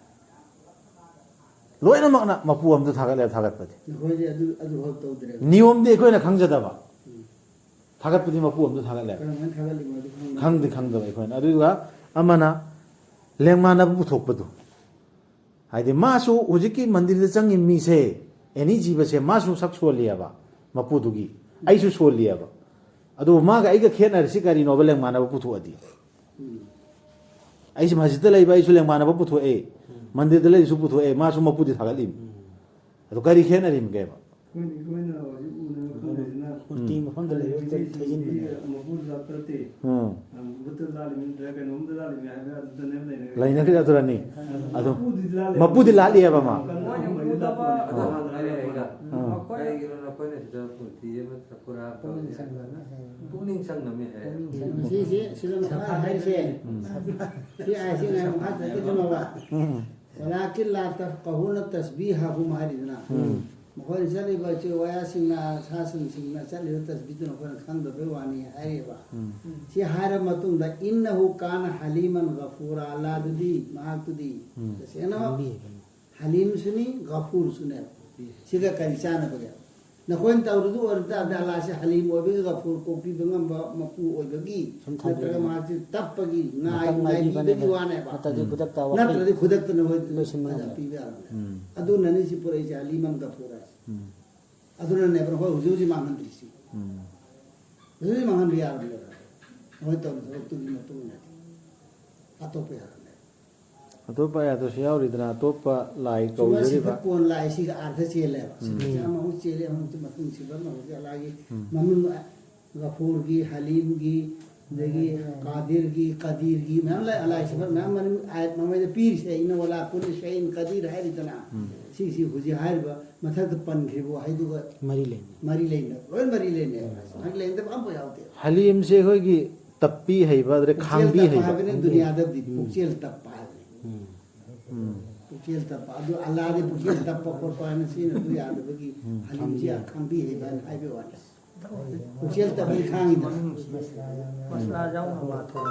ꯂꯣꯏꯅꯃꯛꯅ ꯃꯄꯨ ꯑꯃꯗꯨ ꯊꯥꯒꯠꯂꯦꯕ, ꯊꯥꯒꯠꯄꯗꯤ꯫ ꯅꯈꯣꯏꯗꯤ ꯑꯗꯨ, ꯑꯗꯨ ꯍꯣꯜ ꯇꯧꯗ꯭ꯔꯦꯕ꯫ ꯅꯤꯌꯣꯝꯗꯤ ꯑꯩꯈꯣꯏꯅ ꯈꯪꯖꯗꯕ꯫ ꯎꯝ꯫ ꯊꯥꯒꯠꯄꯗꯤ ꯃꯄꯨ ꯑꯃꯗꯨ ꯊꯥꯒꯠꯂꯦꯕ꯫ ꯀꯔꯝꯍꯥꯏꯅ ꯊꯥꯒꯠꯂꯤꯅꯣ ꯑꯗꯨ ꯈꯪꯗꯦ꯫ ꯈꯪꯗꯤ ꯈꯪꯗꯕ ꯑꯩꯈꯣꯏꯅ꯫ ꯑꯗꯨꯒ ꯑꯃꯅ ꯂꯦꯡꯃꯥꯟꯅꯕ ꯄꯨꯊꯣꯛꯄꯗꯨ꯫ ꯍꯥꯏꯗꯤ ꯃꯥꯁꯨ ꯍꯧꯖꯤꯛꯀꯤ ꯃꯟꯗꯤꯔꯗ ꯆꯪꯉꯤ ꯃꯤꯁꯦ, ꯑꯦꯅꯤ ꯖꯤꯕꯁꯦ, ꯃꯥꯁꯨ ꯁꯛ ꯁꯣꯜꯂꯤꯑꯕ ꯃꯄꯨꯗꯨꯒꯤ, ꯑꯩꯁꯨ ꯁꯣꯜꯂꯤꯑꯕ꯫ ꯑꯗꯨꯕꯨ ꯃꯥꯒ ꯑꯩꯒ ꯈꯦꯠꯅꯔꯤꯁꯤ ꯀꯔꯤꯅꯣꯕ? ꯂꯦꯡꯃꯥꯟꯅꯕ ꯄꯨꯊꯣꯛꯑꯗꯤ꯫ ꯎꯝ꯫ ꯑꯩꯁꯨ ꯃꯁꯖꯤꯠꯇ ꯂꯩꯕ, ꯑꯩꯁꯨ ꯂꯦꯡꯃꯥꯟꯅꯕ ꯄꯨꯊꯣꯛꯑꯦ, ꯎꯝ꯫ ꯃꯟꯗꯤꯔꯗ ꯂꯩꯔꯤꯁꯨ ꯄꯨꯊꯣꯛꯑꯦ, ꯃꯥꯁꯨ ꯃꯄꯨꯗꯤ ꯊꯥꯒꯠꯂꯤꯕꯅꯤ꯫ ꯎꯝ꯫ ꯑꯗꯨ ꯀꯔꯤ ꯈꯦꯠꯅꯔꯤꯕꯒꯦꯕ? ꯑꯩꯈꯣꯏꯅ, ꯑꯩꯈꯣꯏꯅ ꯍꯧꯖꯤꯛ ꯎꯅꯕ ꯈꯪꯗ꯭ꯔꯤꯁꯤꯅ ꯃꯨꯔꯇꯤ ꯎꯝ꯫ ꯃꯐꯝꯗ ꯂꯩꯔꯒ ꯃꯤꯁꯤꯡꯁꯤ ꯊꯩꯖꯤꯟꯕꯅꯦ꯫ ꯃꯄꯨꯗꯨ ꯂꯥꯛꯄ ꯅꯠꯇꯦ꯫ ꯎꯝ꯫ ꯕꯨꯠꯇ ꯂꯥꯠꯂꯤꯕꯅꯤ, ꯅꯠꯇ꯭ꯔꯒ ꯀꯩꯅꯣꯝꯗ ꯂꯥꯠꯂꯤꯕꯅꯤ ꯍꯥꯏꯕ ꯑꯗꯨꯗꯅꯦꯕ ꯂꯩꯅꯔꯤꯁꯦ꯫ ꯂꯩꯅꯈ꯭ꯔꯦ ꯑꯗꯨꯔꯅꯤ꯫ ꯑꯗꯨ ꯃꯄꯨꯗꯤ ꯂꯥꯠꯂꯦ꯫ ꯃꯄꯨꯗꯤ ꯂꯥꯠꯂꯤꯑꯕ ꯃꯥ꯫ ꯀꯅꯥ ꯃꯣꯏꯅ ꯃꯔꯤ ꯎꯗꯕ ꯂꯥꯠꯄꯅꯦ? ꯑꯗꯨ ꯑꯥ꯫ ꯍꯥꯟꯅ ꯂꯥꯠꯂꯛꯄꯅꯦ꯫ ꯑꯥ꯫ ꯃꯈꯣꯏ ꯀꯩꯒꯤꯅꯣ ꯅꯈꯣꯏꯅ ꯁꯤꯗ ꯃꯨꯔꯇꯤ ꯑꯃ ꯈꯨꯔꯥ ꯄꯨꯛꯅꯤꯡ ꯇꯧꯔꯤꯁꯦ? ꯆꯪꯗꯕ꯫ ꯄꯨꯛꯅꯤꯡ ꯆꯪꯗꯕꯅꯤ ꯍꯥꯏ꯫ ꯄꯨꯛꯅꯤꯡ ꯆꯪꯗꯕ꯫ ꯁꯤꯁꯦ, ꯁꯤꯗ ꯃꯈꯥ ꯍꯥꯏꯔꯤꯁꯦ꯫ ꯎꯝ꯫ ꯁꯤ ꯍꯥꯏꯁꯤ ꯉꯥꯏ ꯃꯈꯥ ꯆꯠꯈꯤꯗ꯭ꯔꯤꯅꯣꯕ꯫ ꯎꯝ꯫ ولكن لا تفقهون تسبيحهم ꯍꯥꯏꯔꯤꯗꯅ꯫ ꯎꯝ꯫ ꯃꯈꯣꯏꯅ ꯆꯠꯂꯤꯕ ꯆꯤꯋꯥꯌꯥꯁꯤꯡꯅ, ꯁꯥ ꯁꯟꯁꯤꯡꯅ ꯆꯠꯂꯤꯕ ꯇꯁꯕꯤꯗꯨꯅ ꯑꯩꯈꯣꯏꯅ ꯈꯪꯗꯕꯩ ꯋꯥꯅꯤ ꯍꯥꯏꯔꯤꯕ꯫ ꯎꯝ꯫ ꯁꯤ ꯍꯥꯏꯔꯕ ꯃꯇꯨꯡꯗ, إنه كان حليما غفورا, ꯑꯜꯂꯥꯗꯨꯗꯤ, ꯃꯍꯥꯛꯇꯨꯗꯤ ꯎꯝ꯫ ꯇꯁꯦꯡꯅꯃꯛ ꯈꯪꯕꯤꯕꯅꯤ꯫ ꯍꯂꯤꯝꯁꯨꯅꯤ, ꯒꯐꯨꯔꯁꯨꯅꯦꯕ꯫ ꯁꯤꯒ ꯀꯔꯤ ꯆꯥꯟꯅꯕꯒꯦ? ꯅꯈꯣꯏꯅ ꯇꯧꯔꯤꯗꯨ ꯑꯣꯏꯔ ꯇꯥꯔꯗꯤ, ꯑꯜꯂꯥꯁꯦ ꯍꯂꯤꯝ ꯑꯣꯏꯕꯒꯤ, ꯒꯐꯨꯔ ꯀꯣꯛꯄꯤꯕ ꯉꯝꯕ ꯃꯄꯨ ꯑꯣꯏꯕꯒꯤ, ꯁꯨꯝ ꯊꯝꯕꯤꯕ꯫ ꯅꯠꯇ꯭ꯔꯒ ꯃꯍꯥꯛꯁꯤ ꯇꯞꯄꯒꯤ, ꯉꯥꯏ-, ꯃꯇꯝ ꯉꯥꯏꯕꯤꯕꯒꯤ ꯉꯥꯏꯕꯤꯕꯅꯦꯕ꯫ ꯋꯥꯅꯦꯕ꯫ ꯅꯠꯇ꯭ꯔꯗꯤ ꯎꯝ꯫ ꯈꯨꯗꯛꯇ ꯋꯥꯐꯝ ꯅꯠꯇ꯭ꯔꯗꯤ ꯈꯨꯗꯛꯇ ꯅꯈꯣꯏ ꯂꯣꯏꯁꯤꯟꯕ ꯑꯗ ꯉꯝꯃꯣꯏ꯫ ꯄꯤꯕ ꯌꯥꯔꯣꯏ꯫ ꯎꯝ꯫ ꯑꯗꯨꯅꯅꯤ ꯁꯤ ꯄꯨꯔꯛꯏꯁꯦ, ꯍꯂꯤꯃꯟ ꯒꯐꯨꯔ ꯍꯥꯏꯁꯦ꯫ ꯎꯝ꯫ ꯑꯗꯨꯅꯅꯦꯕ ꯅꯈꯣꯏ ꯍꯧꯖꯤꯛ ꯍꯧꯖꯤꯛ ꯃꯥꯡꯍꯟꯗ꯭ꯔꯤꯁꯤ꯫ ꯎꯝ꯫ ꯍꯧꯖꯤꯛ ꯍꯧꯖꯤꯛ ꯃꯥꯡꯍꯟꯕ ꯌꯥꯔꯣꯏꯕ꯫ ꯅꯈꯣꯏ ꯇꯧꯔꯤ ꯊꯕꯛꯇꯨꯒꯤ ꯃꯇꯨꯡ ꯏꯟꯅꯗꯤ ꯑꯇꯣꯞꯄ ꯌꯥꯔꯣꯏ꯫ ꯑꯇꯣꯞꯄ ꯑꯥꯌꯥꯠꯇꯁꯨ ꯌꯥꯎꯔꯤꯗꯅ, ꯑꯇꯣꯞꯄ ꯂꯥꯏ ꯁꯨꯝꯕ ꯀꯧꯖꯔꯤꯕ꯫ ꯁꯤꯐꯠ ꯀꯣꯟ ꯂꯥꯏꯁꯤꯒ ꯑꯥꯔꯊ ꯆꯦꯜꯂꯦꯕ꯫ ꯎꯝ꯫ ꯁꯤꯐꯠꯁꯦ ꯑꯃꯃꯨꯛ ꯆꯦꯜꯂꯦ, ꯑꯃꯃꯨꯛ ꯃꯇꯨꯡ ꯁꯤꯐꯠ ꯑꯃꯃꯨꯛ ꯑꯜꯂꯥꯒꯤ ꯎꯝ꯫ ꯃꯃꯤꯡ ꯒꯐꯨꯔꯒꯤ, ꯍꯂꯤꯝꯒꯤ, ꯑꯗꯒꯤ ꯀꯥꯗꯤꯔꯒꯤ, ꯀꯗꯤꯔꯒꯤ ꯃꯌꯥꯝ ꯂꯩ, ꯑꯂꯥꯏ ꯁꯤꯐꯠ ꯃꯌꯥꯝ ꯃꯅꯤꯡ ꯑꯥꯌꯠ ꯃꯃꯩꯗ ꯄꯤꯔꯤꯁꯦ, "ꯏꯟꯅ ꯋꯥꯂꯥ ꯀꯨꯜꯂꯤ ꯁꯩꯏꯟ ꯀꯗꯤꯔ" ꯍꯥꯏꯔꯤꯗꯅ꯫ ꯎꯝ꯫ ꯁꯤꯁꯤ ꯍꯧꯖꯤꯛ ꯍꯥꯏꯔꯤꯕ ꯃꯊꯛꯇ ꯄꯟꯈ꯭ꯔꯤꯕ ꯋꯥꯍꯩꯗꯨꯒ ꯃꯔꯤ ꯂꯩꯅꯩ꯫ ꯃꯔꯤ ꯂꯩꯅꯩ, ꯂꯣꯏ ꯃꯔꯤ ꯂꯩꯅꯩ꯫ ꯃꯔꯤ ꯂꯩꯅꯗꯕ ꯑꯝꯐꯥꯎ ꯌꯥꯎꯗꯦ꯫ ꯍꯂꯤꯝꯁꯦ ꯑꯩꯈꯣꯏꯒꯤ ꯇꯞꯄꯤ ꯍꯩꯕ, ꯑꯗꯩ ꯄꯨꯛꯆꯦꯜ ꯈꯥꯡꯕꯤ ꯇꯞꯄ ꯍꯩꯕ꯫ ꯍꯥꯏꯕꯅꯤ ꯗꯨꯅꯤꯌꯥꯗꯗꯤ, ꯎꯝ꯫ ꯄꯨꯛꯆꯦꯜ ꯇꯞꯄ ꯍꯥꯏꯕꯅꯤ꯫ ꯎꯝ꯫ ꯎꯝ꯫ ꯄꯨꯛꯆꯦꯜ ꯇꯞꯄ꯫ ꯑꯗꯨ ꯑꯜꯂꯥꯗꯤ ꯄꯨꯛꯆꯦꯜ ꯇꯞꯄ ꯈꯣꯠꯄ ꯍꯥꯏꯅ ꯁꯤꯖꯤꯟꯅꯕ ꯌꯥꯗꯕꯒꯤ ꯎꯝ꯫ ꯍꯂꯤꯝꯁꯤ ꯈꯥꯡꯕꯤ ꯍꯩꯕ ꯍꯥꯏꯅ ꯍꯥꯏꯕꯩ ꯋꯥꯅꯤ꯫ ꯄꯨꯛꯆꯦꯜ ꯇꯞꯄꯗꯤ ꯈꯥꯡꯉꯤꯗꯅ꯫ ꯃꯁꯂꯥ ꯌꯥꯎꯅ ꯃꯥꯊꯣꯛ꯫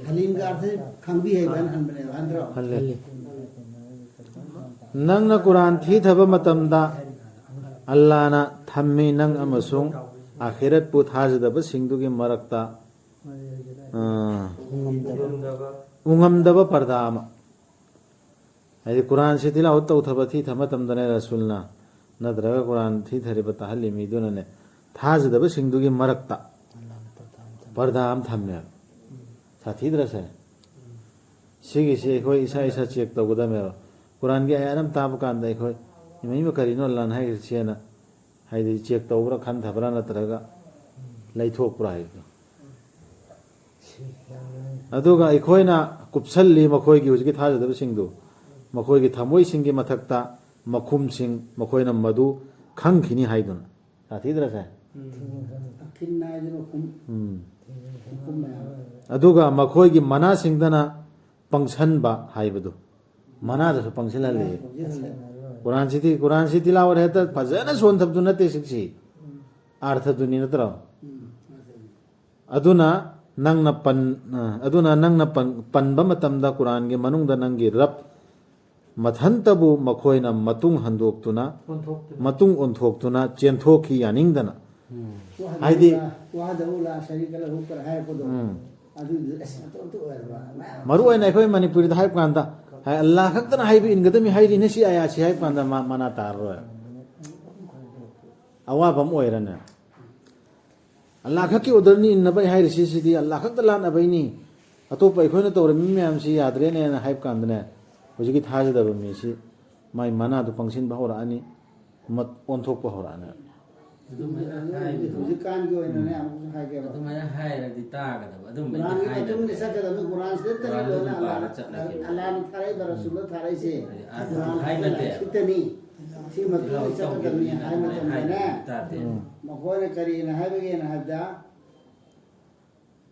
ꯍꯂꯤꯝꯒ ꯑꯥꯔꯊꯁꯦ ꯈꯥꯡꯕꯤ ꯍꯩꯕ ꯍꯥꯏꯅ ꯍꯟꯕꯅꯦꯕ, ꯍꯟꯗ꯭ꯔꯣ? ꯍꯜꯂꯦ꯫ ꯅꯪꯅ ꯀꯨꯔꯥꯟ ꯊꯤꯊꯕ ꯃꯇꯝꯗ ꯑꯜꯂꯥꯅ ꯊꯝꯃꯤ ꯅꯪ ꯑꯃꯁꯨꯡ ꯑꯥꯈꯤꯔꯠꯄꯨ ꯊꯥꯖꯗꯕꯁꯤꯡꯗꯨꯒꯤ ꯃꯔꯛꯇ, ꯑ, ꯎꯉꯝꯗꯕ ꯄꯔꯗꯥ ꯑꯃ꯫ ꯍꯥꯏꯗꯤ ꯀꯨꯔꯥꯟꯁꯤ ꯇꯤꯂꯥꯋꯠ ꯇꯧꯊꯕ ꯊꯤꯊ ꯃꯇꯝꯗꯅꯦ ꯔꯁꯨꯜꯅ, ꯅꯠꯇ꯭ꯔꯒ ꯀꯨꯔꯥꯟ ꯊꯤꯊꯔꯤꯕ ꯇꯥꯍꯜꯂꯤ ꯃꯤꯗꯨꯅꯅꯦ, ꯊꯥꯖꯗꯕꯁꯤꯡꯗꯨꯒꯤ ꯃꯔꯛꯇ ꯄꯔꯗꯥ ꯑꯃ ꯊꯝꯃꯦꯕ꯫ ꯁꯥꯊꯤꯗ꯭ꯔꯁꯦ? ꯁꯤꯒꯤꯁꯤ ꯑꯩꯈꯣꯏ ꯏꯁꯥ ꯏꯁꯥ ꯆꯦꯛ ꯇꯧꯒꯗꯕꯅꯦꯕ꯫ ꯀꯨꯔꯥꯟꯒꯤ ꯑꯌꯥꯠ ꯑꯃ ꯇꯥꯕ ꯀꯥꯟꯗ ꯑꯩꯈꯣꯏ ꯏꯃꯩꯃ ꯀꯔꯤꯅꯣ ꯑꯜꯂꯥꯅ ꯍꯥꯏꯔꯤꯁꯦꯅ ꯍꯥꯏꯗꯤ ꯆꯦꯛ ꯇꯧꯕ꯭ꯔꯥ ꯈꯟꯊꯕ꯭ꯔꯥ ꯅꯠꯇ꯭ꯔꯒ ꯂꯩꯊꯣꯛꯄ꯭ꯔꯥ ꯍꯥꯏꯕꯗꯣ꯫ ꯑꯗꯨꯒ ꯑꯩꯈꯣꯏꯅ ꯀꯨꯞꯁꯜꯂꯤ ꯃꯈꯣꯏꯒꯤ ꯍꯧꯖꯤꯛꯀꯤ ꯊꯥꯖꯗꯕꯁꯤꯡꯗꯨ, ꯃꯈꯣꯏꯒꯤ ꯊꯃꯣꯏꯁꯤꯡꯒꯤ ꯃꯊꯛꯇ ꯃꯈꯨꯝꯁꯤꯡ, ꯃꯈꯣꯏꯅ ꯃꯗꯨ ꯈꯪꯈꯤꯅꯤ ꯍꯥꯏꯗꯨꯅ꯫ ꯁꯥꯊꯤꯗ꯭ꯔꯁꯦ? ꯑꯈꯤꯟ ꯍꯥꯏꯗꯤ ꯃꯈꯨꯝ꯫ ꯎꯝ꯫ ꯃꯈꯨꯝ ꯃꯌꯥꯝ꯫ ꯑꯗꯨꯒ ꯃꯈꯣꯏꯒꯤ ꯃꯅꯥꯁꯤꯡꯗꯅ ꯄꯪꯁꯟꯕ ꯍꯥꯏꯕꯗꯨ꯫ ꯃꯅꯥꯗꯁꯨ ꯄꯪꯁꯤꯜꯍꯜꯂꯤ꯫ ꯄꯪꯁꯤꯜꯍꯜꯂꯦ꯫ ꯀꯨꯔꯥꯟꯁꯤꯗꯤ, ꯀꯨꯔꯥꯟꯁꯤ ꯇꯤꯂꯥꯋꯠ ꯍꯦꯛꯇ ꯐꯖꯅ ꯁꯣꯟꯊꯕꯗꯨ ꯅꯠꯇꯦ ꯁꯤꯛꯁꯤ꯫ ꯑꯥꯔꯊꯗꯨꯅꯤ ꯅꯠꯇ꯭ꯔꯣ? ꯎꯝ, ꯑꯥꯔꯊꯗꯨꯅꯤ꯫ ꯑꯗꯨꯅ ꯅꯪꯅ ꯄꯟ-, ꯑ, ꯑꯗꯨꯅ ꯅꯪꯅ ꯄꯟ-, ꯄꯟꯕ ꯃꯇꯝꯗ ꯀꯨꯔꯥꯟꯒꯤ ꯃꯅꯨꯡꯗ ꯅꯪꯒꯤ ꯔꯕ ꯃꯊꯟꯇꯕꯨ ꯃꯈꯣꯏꯅ ꯃꯇꯨꯡ ꯍꯟꯗꯣꯛꯇꯨꯅ, ꯑꯣꯟꯊꯣꯛꯇꯨꯅ꯫ ꯃꯇꯨꯡ ꯑꯣꯟꯊꯣꯛꯇꯨꯅ ꯆꯦꯟꯊꯣꯛꯈꯤ ꯌꯥꯅꯤꯡꯗꯅ꯫ ꯎꯝ꯫ ꯍꯥꯏꯗꯤ ꯋꯥꯍꯗꯍꯨ ꯂꯥ ꯁꯔꯤꯀ ꯂꯍꯨ ꯀꯔ ꯍꯥꯏꯔꯛꯄꯗꯣ꯫ ꯎꯝ꯫ ꯑꯗꯨꯗꯨ ꯑꯁ ꯑꯇꯣꯞ ꯑꯇꯣꯞ ꯑꯣꯏꯔꯕ ꯃꯌꯥꯝ꯫ ꯃꯔꯨ ꯑꯣꯏꯅ ꯑꯩꯈꯣꯏ ꯃꯅꯤꯄꯨꯔꯤꯗ ꯍꯥꯏꯕ ꯀꯥꯟꯗ, ꯍꯥꯏ, ꯑꯜꯂꯥ ꯈꯛꯇꯅ ꯍꯥꯏꯕ ꯏꯟꯒꯗꯕꯅꯤ ꯍꯥꯏꯔꯤꯅꯦ ꯁꯤ ꯑꯌꯥꯠꯁꯤ ꯍꯥꯏꯕ ꯀꯥꯟꯗ ꯃꯥ-, ꯃꯅꯥ ꯇꯥꯔꯔꯣꯏ꯫ ꯑꯋꯥꯕ ꯑꯃ ꯑꯣꯏꯔꯅꯦ꯫ ꯑꯜꯂꯥ ꯈꯛꯀꯤ ꯑꯣꯔꯗꯔꯅꯤ ꯏꯟꯅꯕ ꯍꯥꯏꯔꯤꯁꯤ, ꯁꯤꯗꯤ ꯑꯜꯂꯥ ꯈꯛꯇ ꯂꯥꯠꯅꯕꯩꯅꯤ, ꯑꯇꯣꯞꯄ ꯑꯩꯈꯣꯏꯅ ꯇꯧꯔꯝꯃꯤ ꯃꯌꯥꯝꯁꯤ ꯌꯥꯗ꯭ꯔꯦꯅꯦꯅ ꯍꯥꯏꯕ ꯀꯥꯟꯗꯅꯦ, ꯍꯧꯖꯤꯛꯀꯤ ꯊꯥꯖꯗꯕ ꯃꯤꯁꯤ ꯃꯥꯏ ꯃꯅꯥꯗꯨ ꯄꯪꯁꯤꯟꯕ ꯍꯧꯔꯛꯑꯅꯤ, ꯃꯠ-, ꯑꯣꯟꯊꯣꯛꯄ ꯍꯧꯔꯛꯑꯅꯤ꯫ ꯑꯗꯨꯃꯥꯏꯅ ꯍꯥꯏꯕꯗꯣ, ꯍꯧꯖꯤꯛꯀꯥꯟꯒꯤ ꯑꯣꯏꯅꯅꯦ, ꯑꯃꯨꯛꯁꯨ ꯍꯥꯏꯒꯦꯕ꯫ ꯑꯗꯨꯃꯥꯏꯅ ꯍꯥꯏꯔꯗꯤ ꯇꯥꯒꯗꯕ, ꯑꯗꯨꯝꯕꯗꯤ ꯀꯨꯔꯥꯟꯒꯤ ꯃꯇꯨꯡ ꯏꯟꯅ ꯍꯥꯏꯗꯕꯅꯦ꯫ ꯆꯠꯀꯗꯕꯅꯤ꯫ ꯀꯨꯔꯥꯟꯁꯤꯗ ꯀꯨꯔꯥꯟꯗ ꯅꯠꯇꯅ ꯑꯗꯨꯝ ꯂꯣꯏꯅ ꯄꯥꯔ ꯑꯜꯂꯥꯍꯅ, ꯆꯠꯅꯈꯤꯕ꯫ ꯑꯜꯂꯥꯍꯅ ꯊꯥꯔꯛꯏꯕ, ꯔꯁꯨꯜꯗ ꯊꯥꯔꯛꯏꯁꯦ ꯍꯥꯏꯗꯤ ꯑꯥ, ꯀꯨꯔꯥꯟ ꯍꯥꯏꯕ ꯅꯠꯇꯦ꯫ ꯁꯤꯠꯇꯅꯤ꯫ ꯁꯤ ꯃꯇꯨꯡ ꯏꯟꯅ ꯆꯠꯀꯗꯕꯅꯤ ꯍꯥꯏꯕ ꯃꯇꯝꯗꯅꯦ, ꯇꯥꯗꯦ꯫ ꯎꯝ꯫ ꯃꯈꯣꯏꯅ ꯀꯔꯤꯅ ꯍꯥꯏꯕꯒꯦꯅ ꯍꯥꯏꯕꯗ,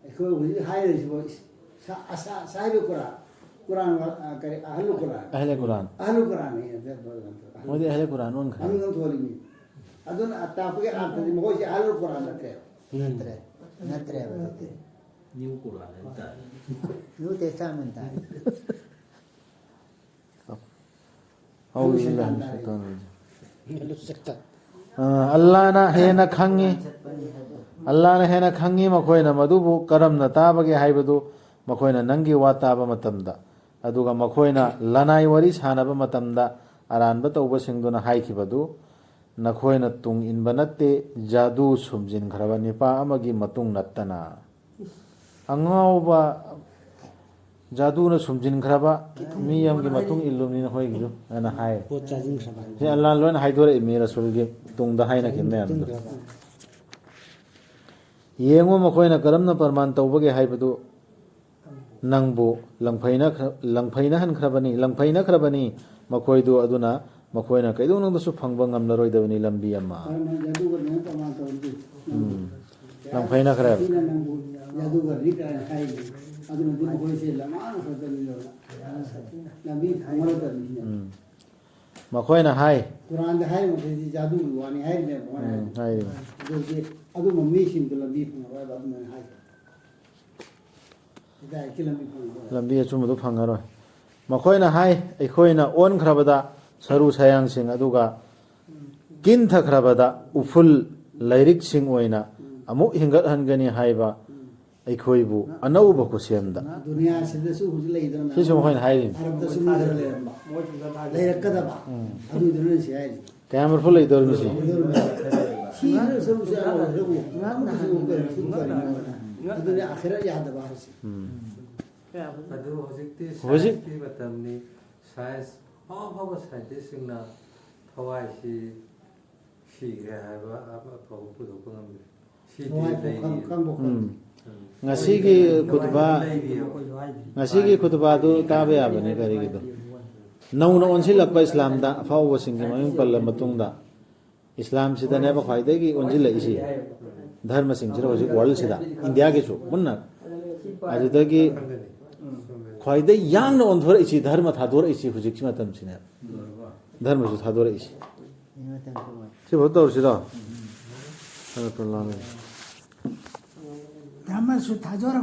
ꯑꯩꯈꯣꯏ ꯍꯧꯖꯤꯛ ꯍꯥꯏꯔꯤꯁꯤꯕꯨ ꯁꯥ-, ꯑꯁꯥ-, ꯁꯥꯍꯤꯕ ꯀꯨꯔꯥꯟ, ꯀꯨꯔꯥꯟ ꯋꯥ-, ꯑ, ꯀꯔꯤ, ꯑꯍꯜ ꯀꯨꯔꯥꯟ꯫ ꯑꯍꯂꯦ ꯀꯨꯔꯥꯟ꯫ ꯑꯍꯜ ꯀꯨꯔꯥꯟꯅꯤ꯫ ꯃꯣꯏꯗꯤ ꯑꯍꯂꯦ ꯀꯨꯔꯥꯟ ꯑꯣꯟꯈ꯭ꯔꯦ꯫ ꯑꯍꯜ ꯑꯣꯟꯊꯣꯛꯍꯜꯂꯤꯃꯤ꯫ ꯑꯗꯨꯅ ꯇꯥꯛꯄꯒꯤ ꯑꯥꯔꯊꯗꯤ ꯃꯈꯣꯏꯁꯦ ꯑꯍꯜ ꯀꯨꯔꯥꯟ ꯅꯠꯇ꯭ꯔꯦ꯫ ꯅꯠꯇ꯭ꯔꯦ꯫ ꯅꯠꯇ꯭ꯔꯦꯕ ꯑꯗꯨꯗꯤ꯫ ꯅ꯭ꯌꯨ ꯀꯨꯔꯥꯟ ꯍꯥꯏꯕ ꯇꯥꯔꯦ꯫ ꯅ꯭ꯌꯨ ꯇꯦꯁꯇꯥꯃꯦꯟ ꯇꯥꯔꯦ꯫ ꯑ, ꯑꯜꯂꯥꯅ ꯍꯦꯟꯅ ꯈꯪꯉꯤ꯫ ꯑꯜꯂꯥꯅ ꯍꯦꯟꯅ ꯈꯪꯉꯤ ꯃꯈꯣꯏꯅ ꯃꯗꯨꯕꯨ ꯀꯔꯝꯅ ꯇꯥꯕꯒꯦ ꯍꯥꯏꯕꯗꯨ ꯃꯈꯣꯏꯅ ꯅꯪꯒꯤ ꯋꯥ ꯇꯥꯕ ꯃꯇꯝꯗ, ꯑꯗꯨꯒ ꯃꯈꯣꯏꯅ ꯂꯅꯥꯏ ꯋꯥꯔꯤ ꯁꯥꯟꯅꯕ ꯃꯇꯝꯗ ꯑꯔꯥꯟꯕ ꯇꯧꯕꯁꯤꯡꯗꯨꯅ ꯍꯥꯏꯈꯤꯕꯗꯨ, "ꯅꯈꯣꯏꯅ ꯇꯨꯡ ꯏꯟꯕ ꯅꯠꯇꯦ, ꯖꯥꯗꯨ ꯁꯨꯝꯖꯤꯟꯈ꯭ꯔꯕ ꯅꯤꯄꯥ ꯑꯃꯒꯤ ꯃꯇꯨꯡ ꯅꯠꯇꯅ"꯫ ꯑꯉꯥꯎꯕ, ꯖꯥꯗꯨꯅ ꯁꯨꯝꯖꯤꯟꯈ꯭ꯔꯕ ꯃꯤ ꯑꯃꯒꯤ ꯃꯇꯨꯡ ꯏꯜꯂꯨꯕꯅꯤ ꯅꯈꯣꯏꯒꯤꯁꯨ, ꯍꯥꯏꯅ ꯍꯥꯏ꯫ ꯄꯣꯠ ꯆꯥꯁꯤꯟꯈ꯭ꯔꯕ ꯍꯥꯏꯅ꯫ ꯁꯤ ꯑꯜꯂꯥꯍꯅ ꯂꯣꯏꯅ ꯍꯥꯏꯗꯣꯔꯛꯏ, ꯃꯤ ꯔꯁꯨꯜꯒꯤ ꯇꯨꯡꯗ ꯍꯥꯏꯅꯈꯤꯕ ꯃꯌꯥꯝꯗꯣ꯫ ꯆꯥꯁꯤꯟꯈ꯭ꯔꯕ꯫ ꯌꯦꯡꯉꯨ, ꯃꯈꯣꯏꯅ ꯀꯔꯝꯅ ꯄ꯭ꯔꯃꯥꯟ ꯇꯧꯕꯒꯦ ꯍꯥꯏꯕꯗꯨ ꯅꯪꯕꯨ ꯂꯪꯐꯩꯅꯈ꯭ꯔ-, ꯂꯪꯐꯩꯅꯍꯟꯈ꯭ꯔꯕꯅꯤ, ꯂꯪꯐꯩꯅꯈ꯭ꯔꯕꯅꯤ ꯃꯈꯣꯏꯗꯨ, ꯑꯗꯨꯅ ꯃꯈꯣꯏꯅ ꯀꯩꯗꯧꯅꯨꯡꯗꯁꯨ ꯐꯪꯕ ꯉꯝꯂꯔꯣꯏꯗꯕꯅꯤ ꯂꯝꯕꯤ ꯑꯃ꯫ ꯃꯔꯝ ꯑꯗꯨꯅ ꯖꯥꯗꯨꯒꯔꯅꯤꯅ ꯄ꯭ꯔꯃꯥꯟ ꯇꯧꯔꯗꯤ ꯎꯝ꯫ ꯂꯪꯐꯩꯅꯈ꯭ꯔꯦꯕ꯫ ꯃꯤꯅ ꯅꯪꯕꯨ ꯖꯥꯗꯨꯒꯔꯅꯤ ꯀꯥꯏꯅ ꯍꯥꯏꯔꯤꯅꯤ꯫ ꯑꯗꯨꯅꯗꯤ ꯃꯈꯣꯏꯁꯦ ꯂꯃꯥꯡ ꯈꯛꯇꯅꯤ, ꯂꯝꯕꯤ ꯐꯪꯉꯔꯣꯏꯗꯕꯅꯤ꯫ ꯎꯝ꯫ ꯃꯈꯣꯏꯅ ꯍꯥꯏ꯫ ꯀꯨꯔꯥꯟꯗ ꯍꯥꯏꯔꯤꯕ ꯃꯈꯩꯗꯤ ꯖꯥꯗꯨꯒꯤ ꯋꯥꯅꯤ ꯍꯥꯏꯔꯤꯅꯦꯕ ꯃꯈꯣꯏꯅ ꯎꯝ, ꯍꯥꯏꯔꯤꯁꯦ꯫ ꯍꯥꯏꯔꯤꯕ꯫ ꯑꯗꯨꯗꯤ ꯑꯗꯨꯝꯕ ꯃꯤꯁꯤꯡꯗꯣ ꯂꯝꯕꯤ ꯐꯪꯉꯔꯣꯏꯕ, ꯑꯗꯨꯃꯥꯏꯅ ꯍꯥꯏꯁꯦ꯫ ꯍꯤꯗꯥꯌꯠꯀꯤ ꯂꯝꯕꯤ ꯐꯪꯉꯔꯣꯏ꯫ ꯂꯝꯕꯤ ꯑꯆꯨꯝꯕꯗꯨ ꯐꯪꯉꯔꯣꯏ꯫ ꯃꯈꯣꯏꯅ ꯍꯥꯏ, "ꯑꯩꯈꯣꯏꯅ ꯑꯣꯟꯈ꯭ꯔꯕꯗ ꯁꯔꯨ ꯁꯌꯥꯡꯁꯤꯡ ꯑꯗꯨꯒ ꯀꯤꯟꯊꯈ꯭ꯔꯕꯗ ꯎꯐꯨꯜ ꯂꯥꯏꯔꯤꯛꯁꯤꯡ ꯑꯣꯏꯅ ꯑꯃꯨꯛ ꯍꯤꯡꯒꯠꯍꯟꯒꯅꯤ ꯍꯥꯏꯕ ꯑꯩꯈꯣꯏꯕꯨ ꯑꯅꯧꯕ ꯈꯨꯠꯁꯦꯝꯗ"꯫ ꯗꯨꯅꯤꯌꯥꯁꯤꯗꯁꯨ ꯍꯧꯖꯤꯛ ꯂꯩꯗꯅ ꯁꯤꯁꯨ ꯃꯈꯣꯏꯅ ꯍꯥꯏꯔꯤꯅꯤ꯫ ꯑꯔꯕꯇꯁꯨ ꯃꯤ ꯈꯔ ꯂꯩꯔꯝꯕ꯫ ꯂꯩꯔꯛꯀꯗꯕ꯫ ꯎꯝ꯫ ꯑꯗꯨꯗꯨꯅꯅꯤ ꯁꯤ ꯍꯥꯏꯔꯤꯁꯦ꯫ ꯀꯌꯥꯝ ꯃꯔꯐꯨ ꯂꯩꯗꯧꯔꯤꯕꯅꯤ ꯁꯤ? ꯁꯤꯈ꯭ꯔ ꯁꯔꯨ ꯁꯌꯥꯡ ꯑꯣꯏꯈ꯭ꯔꯕꯨ ꯑꯃꯨꯛꯀꯁꯨ ꯑꯃꯨꯛ ꯀꯔꯤꯁꯨ ꯀꯔꯤꯅꯣ? ꯑꯗꯨꯅꯤ ꯑꯥꯈꯤꯔꯠ ꯌꯥꯗꯕ ꯍꯥꯏꯁꯦ꯫ ꯎꯝ꯫ ꯑꯗꯨ ꯍꯧꯖꯤꯛꯇꯤ ꯍꯧꯖꯤꯛ ꯁꯥꯏꯟꯁꯀꯤ ꯃꯇꯝꯅꯤ꯫ ꯁꯥꯏꯟꯁ ꯑꯐꯥꯎ ꯑꯐꯥꯎꯕ ꯁꯥꯏꯟꯇꯤꯁꯁꯤꯡꯅ ꯊꯋꯥꯏꯁꯤ ꯁꯤꯈ꯭ꯔꯦ ꯍꯥꯏꯕ ꯑꯐꯕ ꯄꯨꯊꯣꯛꯄ ꯉꯝꯗ꯭ꯔꯦ꯫ ꯁꯤꯗꯤ ꯅꯨꯡꯉꯥꯏꯐꯝ ꯂꯩꯔꯤ꯫ ꯈꯪ- ꯈꯪꯕ ꯎꯝ꯫ ꯉꯁꯤꯒꯤ ꯈꯨꯠꯕꯥ ꯉꯁꯤꯒꯤ ꯈꯨꯠꯕꯥꯗꯨ ꯇꯥꯕ ꯌꯥꯕꯅꯤ ꯀꯔꯤꯒꯤꯗꯣ? ꯅꯧꯅ ꯑꯣꯟꯁꯤꯜꯂꯛꯄ ꯏꯁꯂꯥꯝꯗ ꯑꯐꯥꯎꯕꯁꯤꯡꯒꯤ ꯃꯃꯤꯡ ꯄꯜꯂ ꯃꯇꯨꯡꯗ ꯏꯁꯂꯥꯝꯁꯤꯗꯅꯦꯕ ꯈ꯭ꯋꯥꯏꯗꯒꯤ ꯑꯣꯟꯁꯤꯜꯂꯛꯏꯁꯤ꯫ ꯙꯔꯃꯁꯤꯡꯁꯤꯗ ꯍꯧꯖꯤꯛ ꯋꯥꯔꯜꯁꯤꯗ, ꯏꯟꯗꯤꯌꯥꯒꯤꯁꯨ ꯄꯨꯟꯅ꯫ ꯑꯗꯨꯗꯒꯤ ꯈ꯭ꯋꯥꯏꯗꯒꯤ ꯌꯥꯡꯅ ꯑꯣꯟꯊꯣꯔꯛꯏꯁꯤ, ꯙꯔꯃ ꯊꯥꯗꯣꯔꯛꯏꯁꯤ ꯍꯧꯖꯤꯛꯀꯤ ꯃꯇꯝꯁꯤꯅꯦ꯫ ꯙꯔꯃꯁꯨ ꯊꯥꯗꯣꯔꯛꯏꯁꯤ꯫ ꯁꯤꯐꯥꯎ ꯇꯧꯔꯁꯤꯔꯣ? ꯙꯔꯃꯁꯨ ꯊꯥꯗꯣꯔꯛ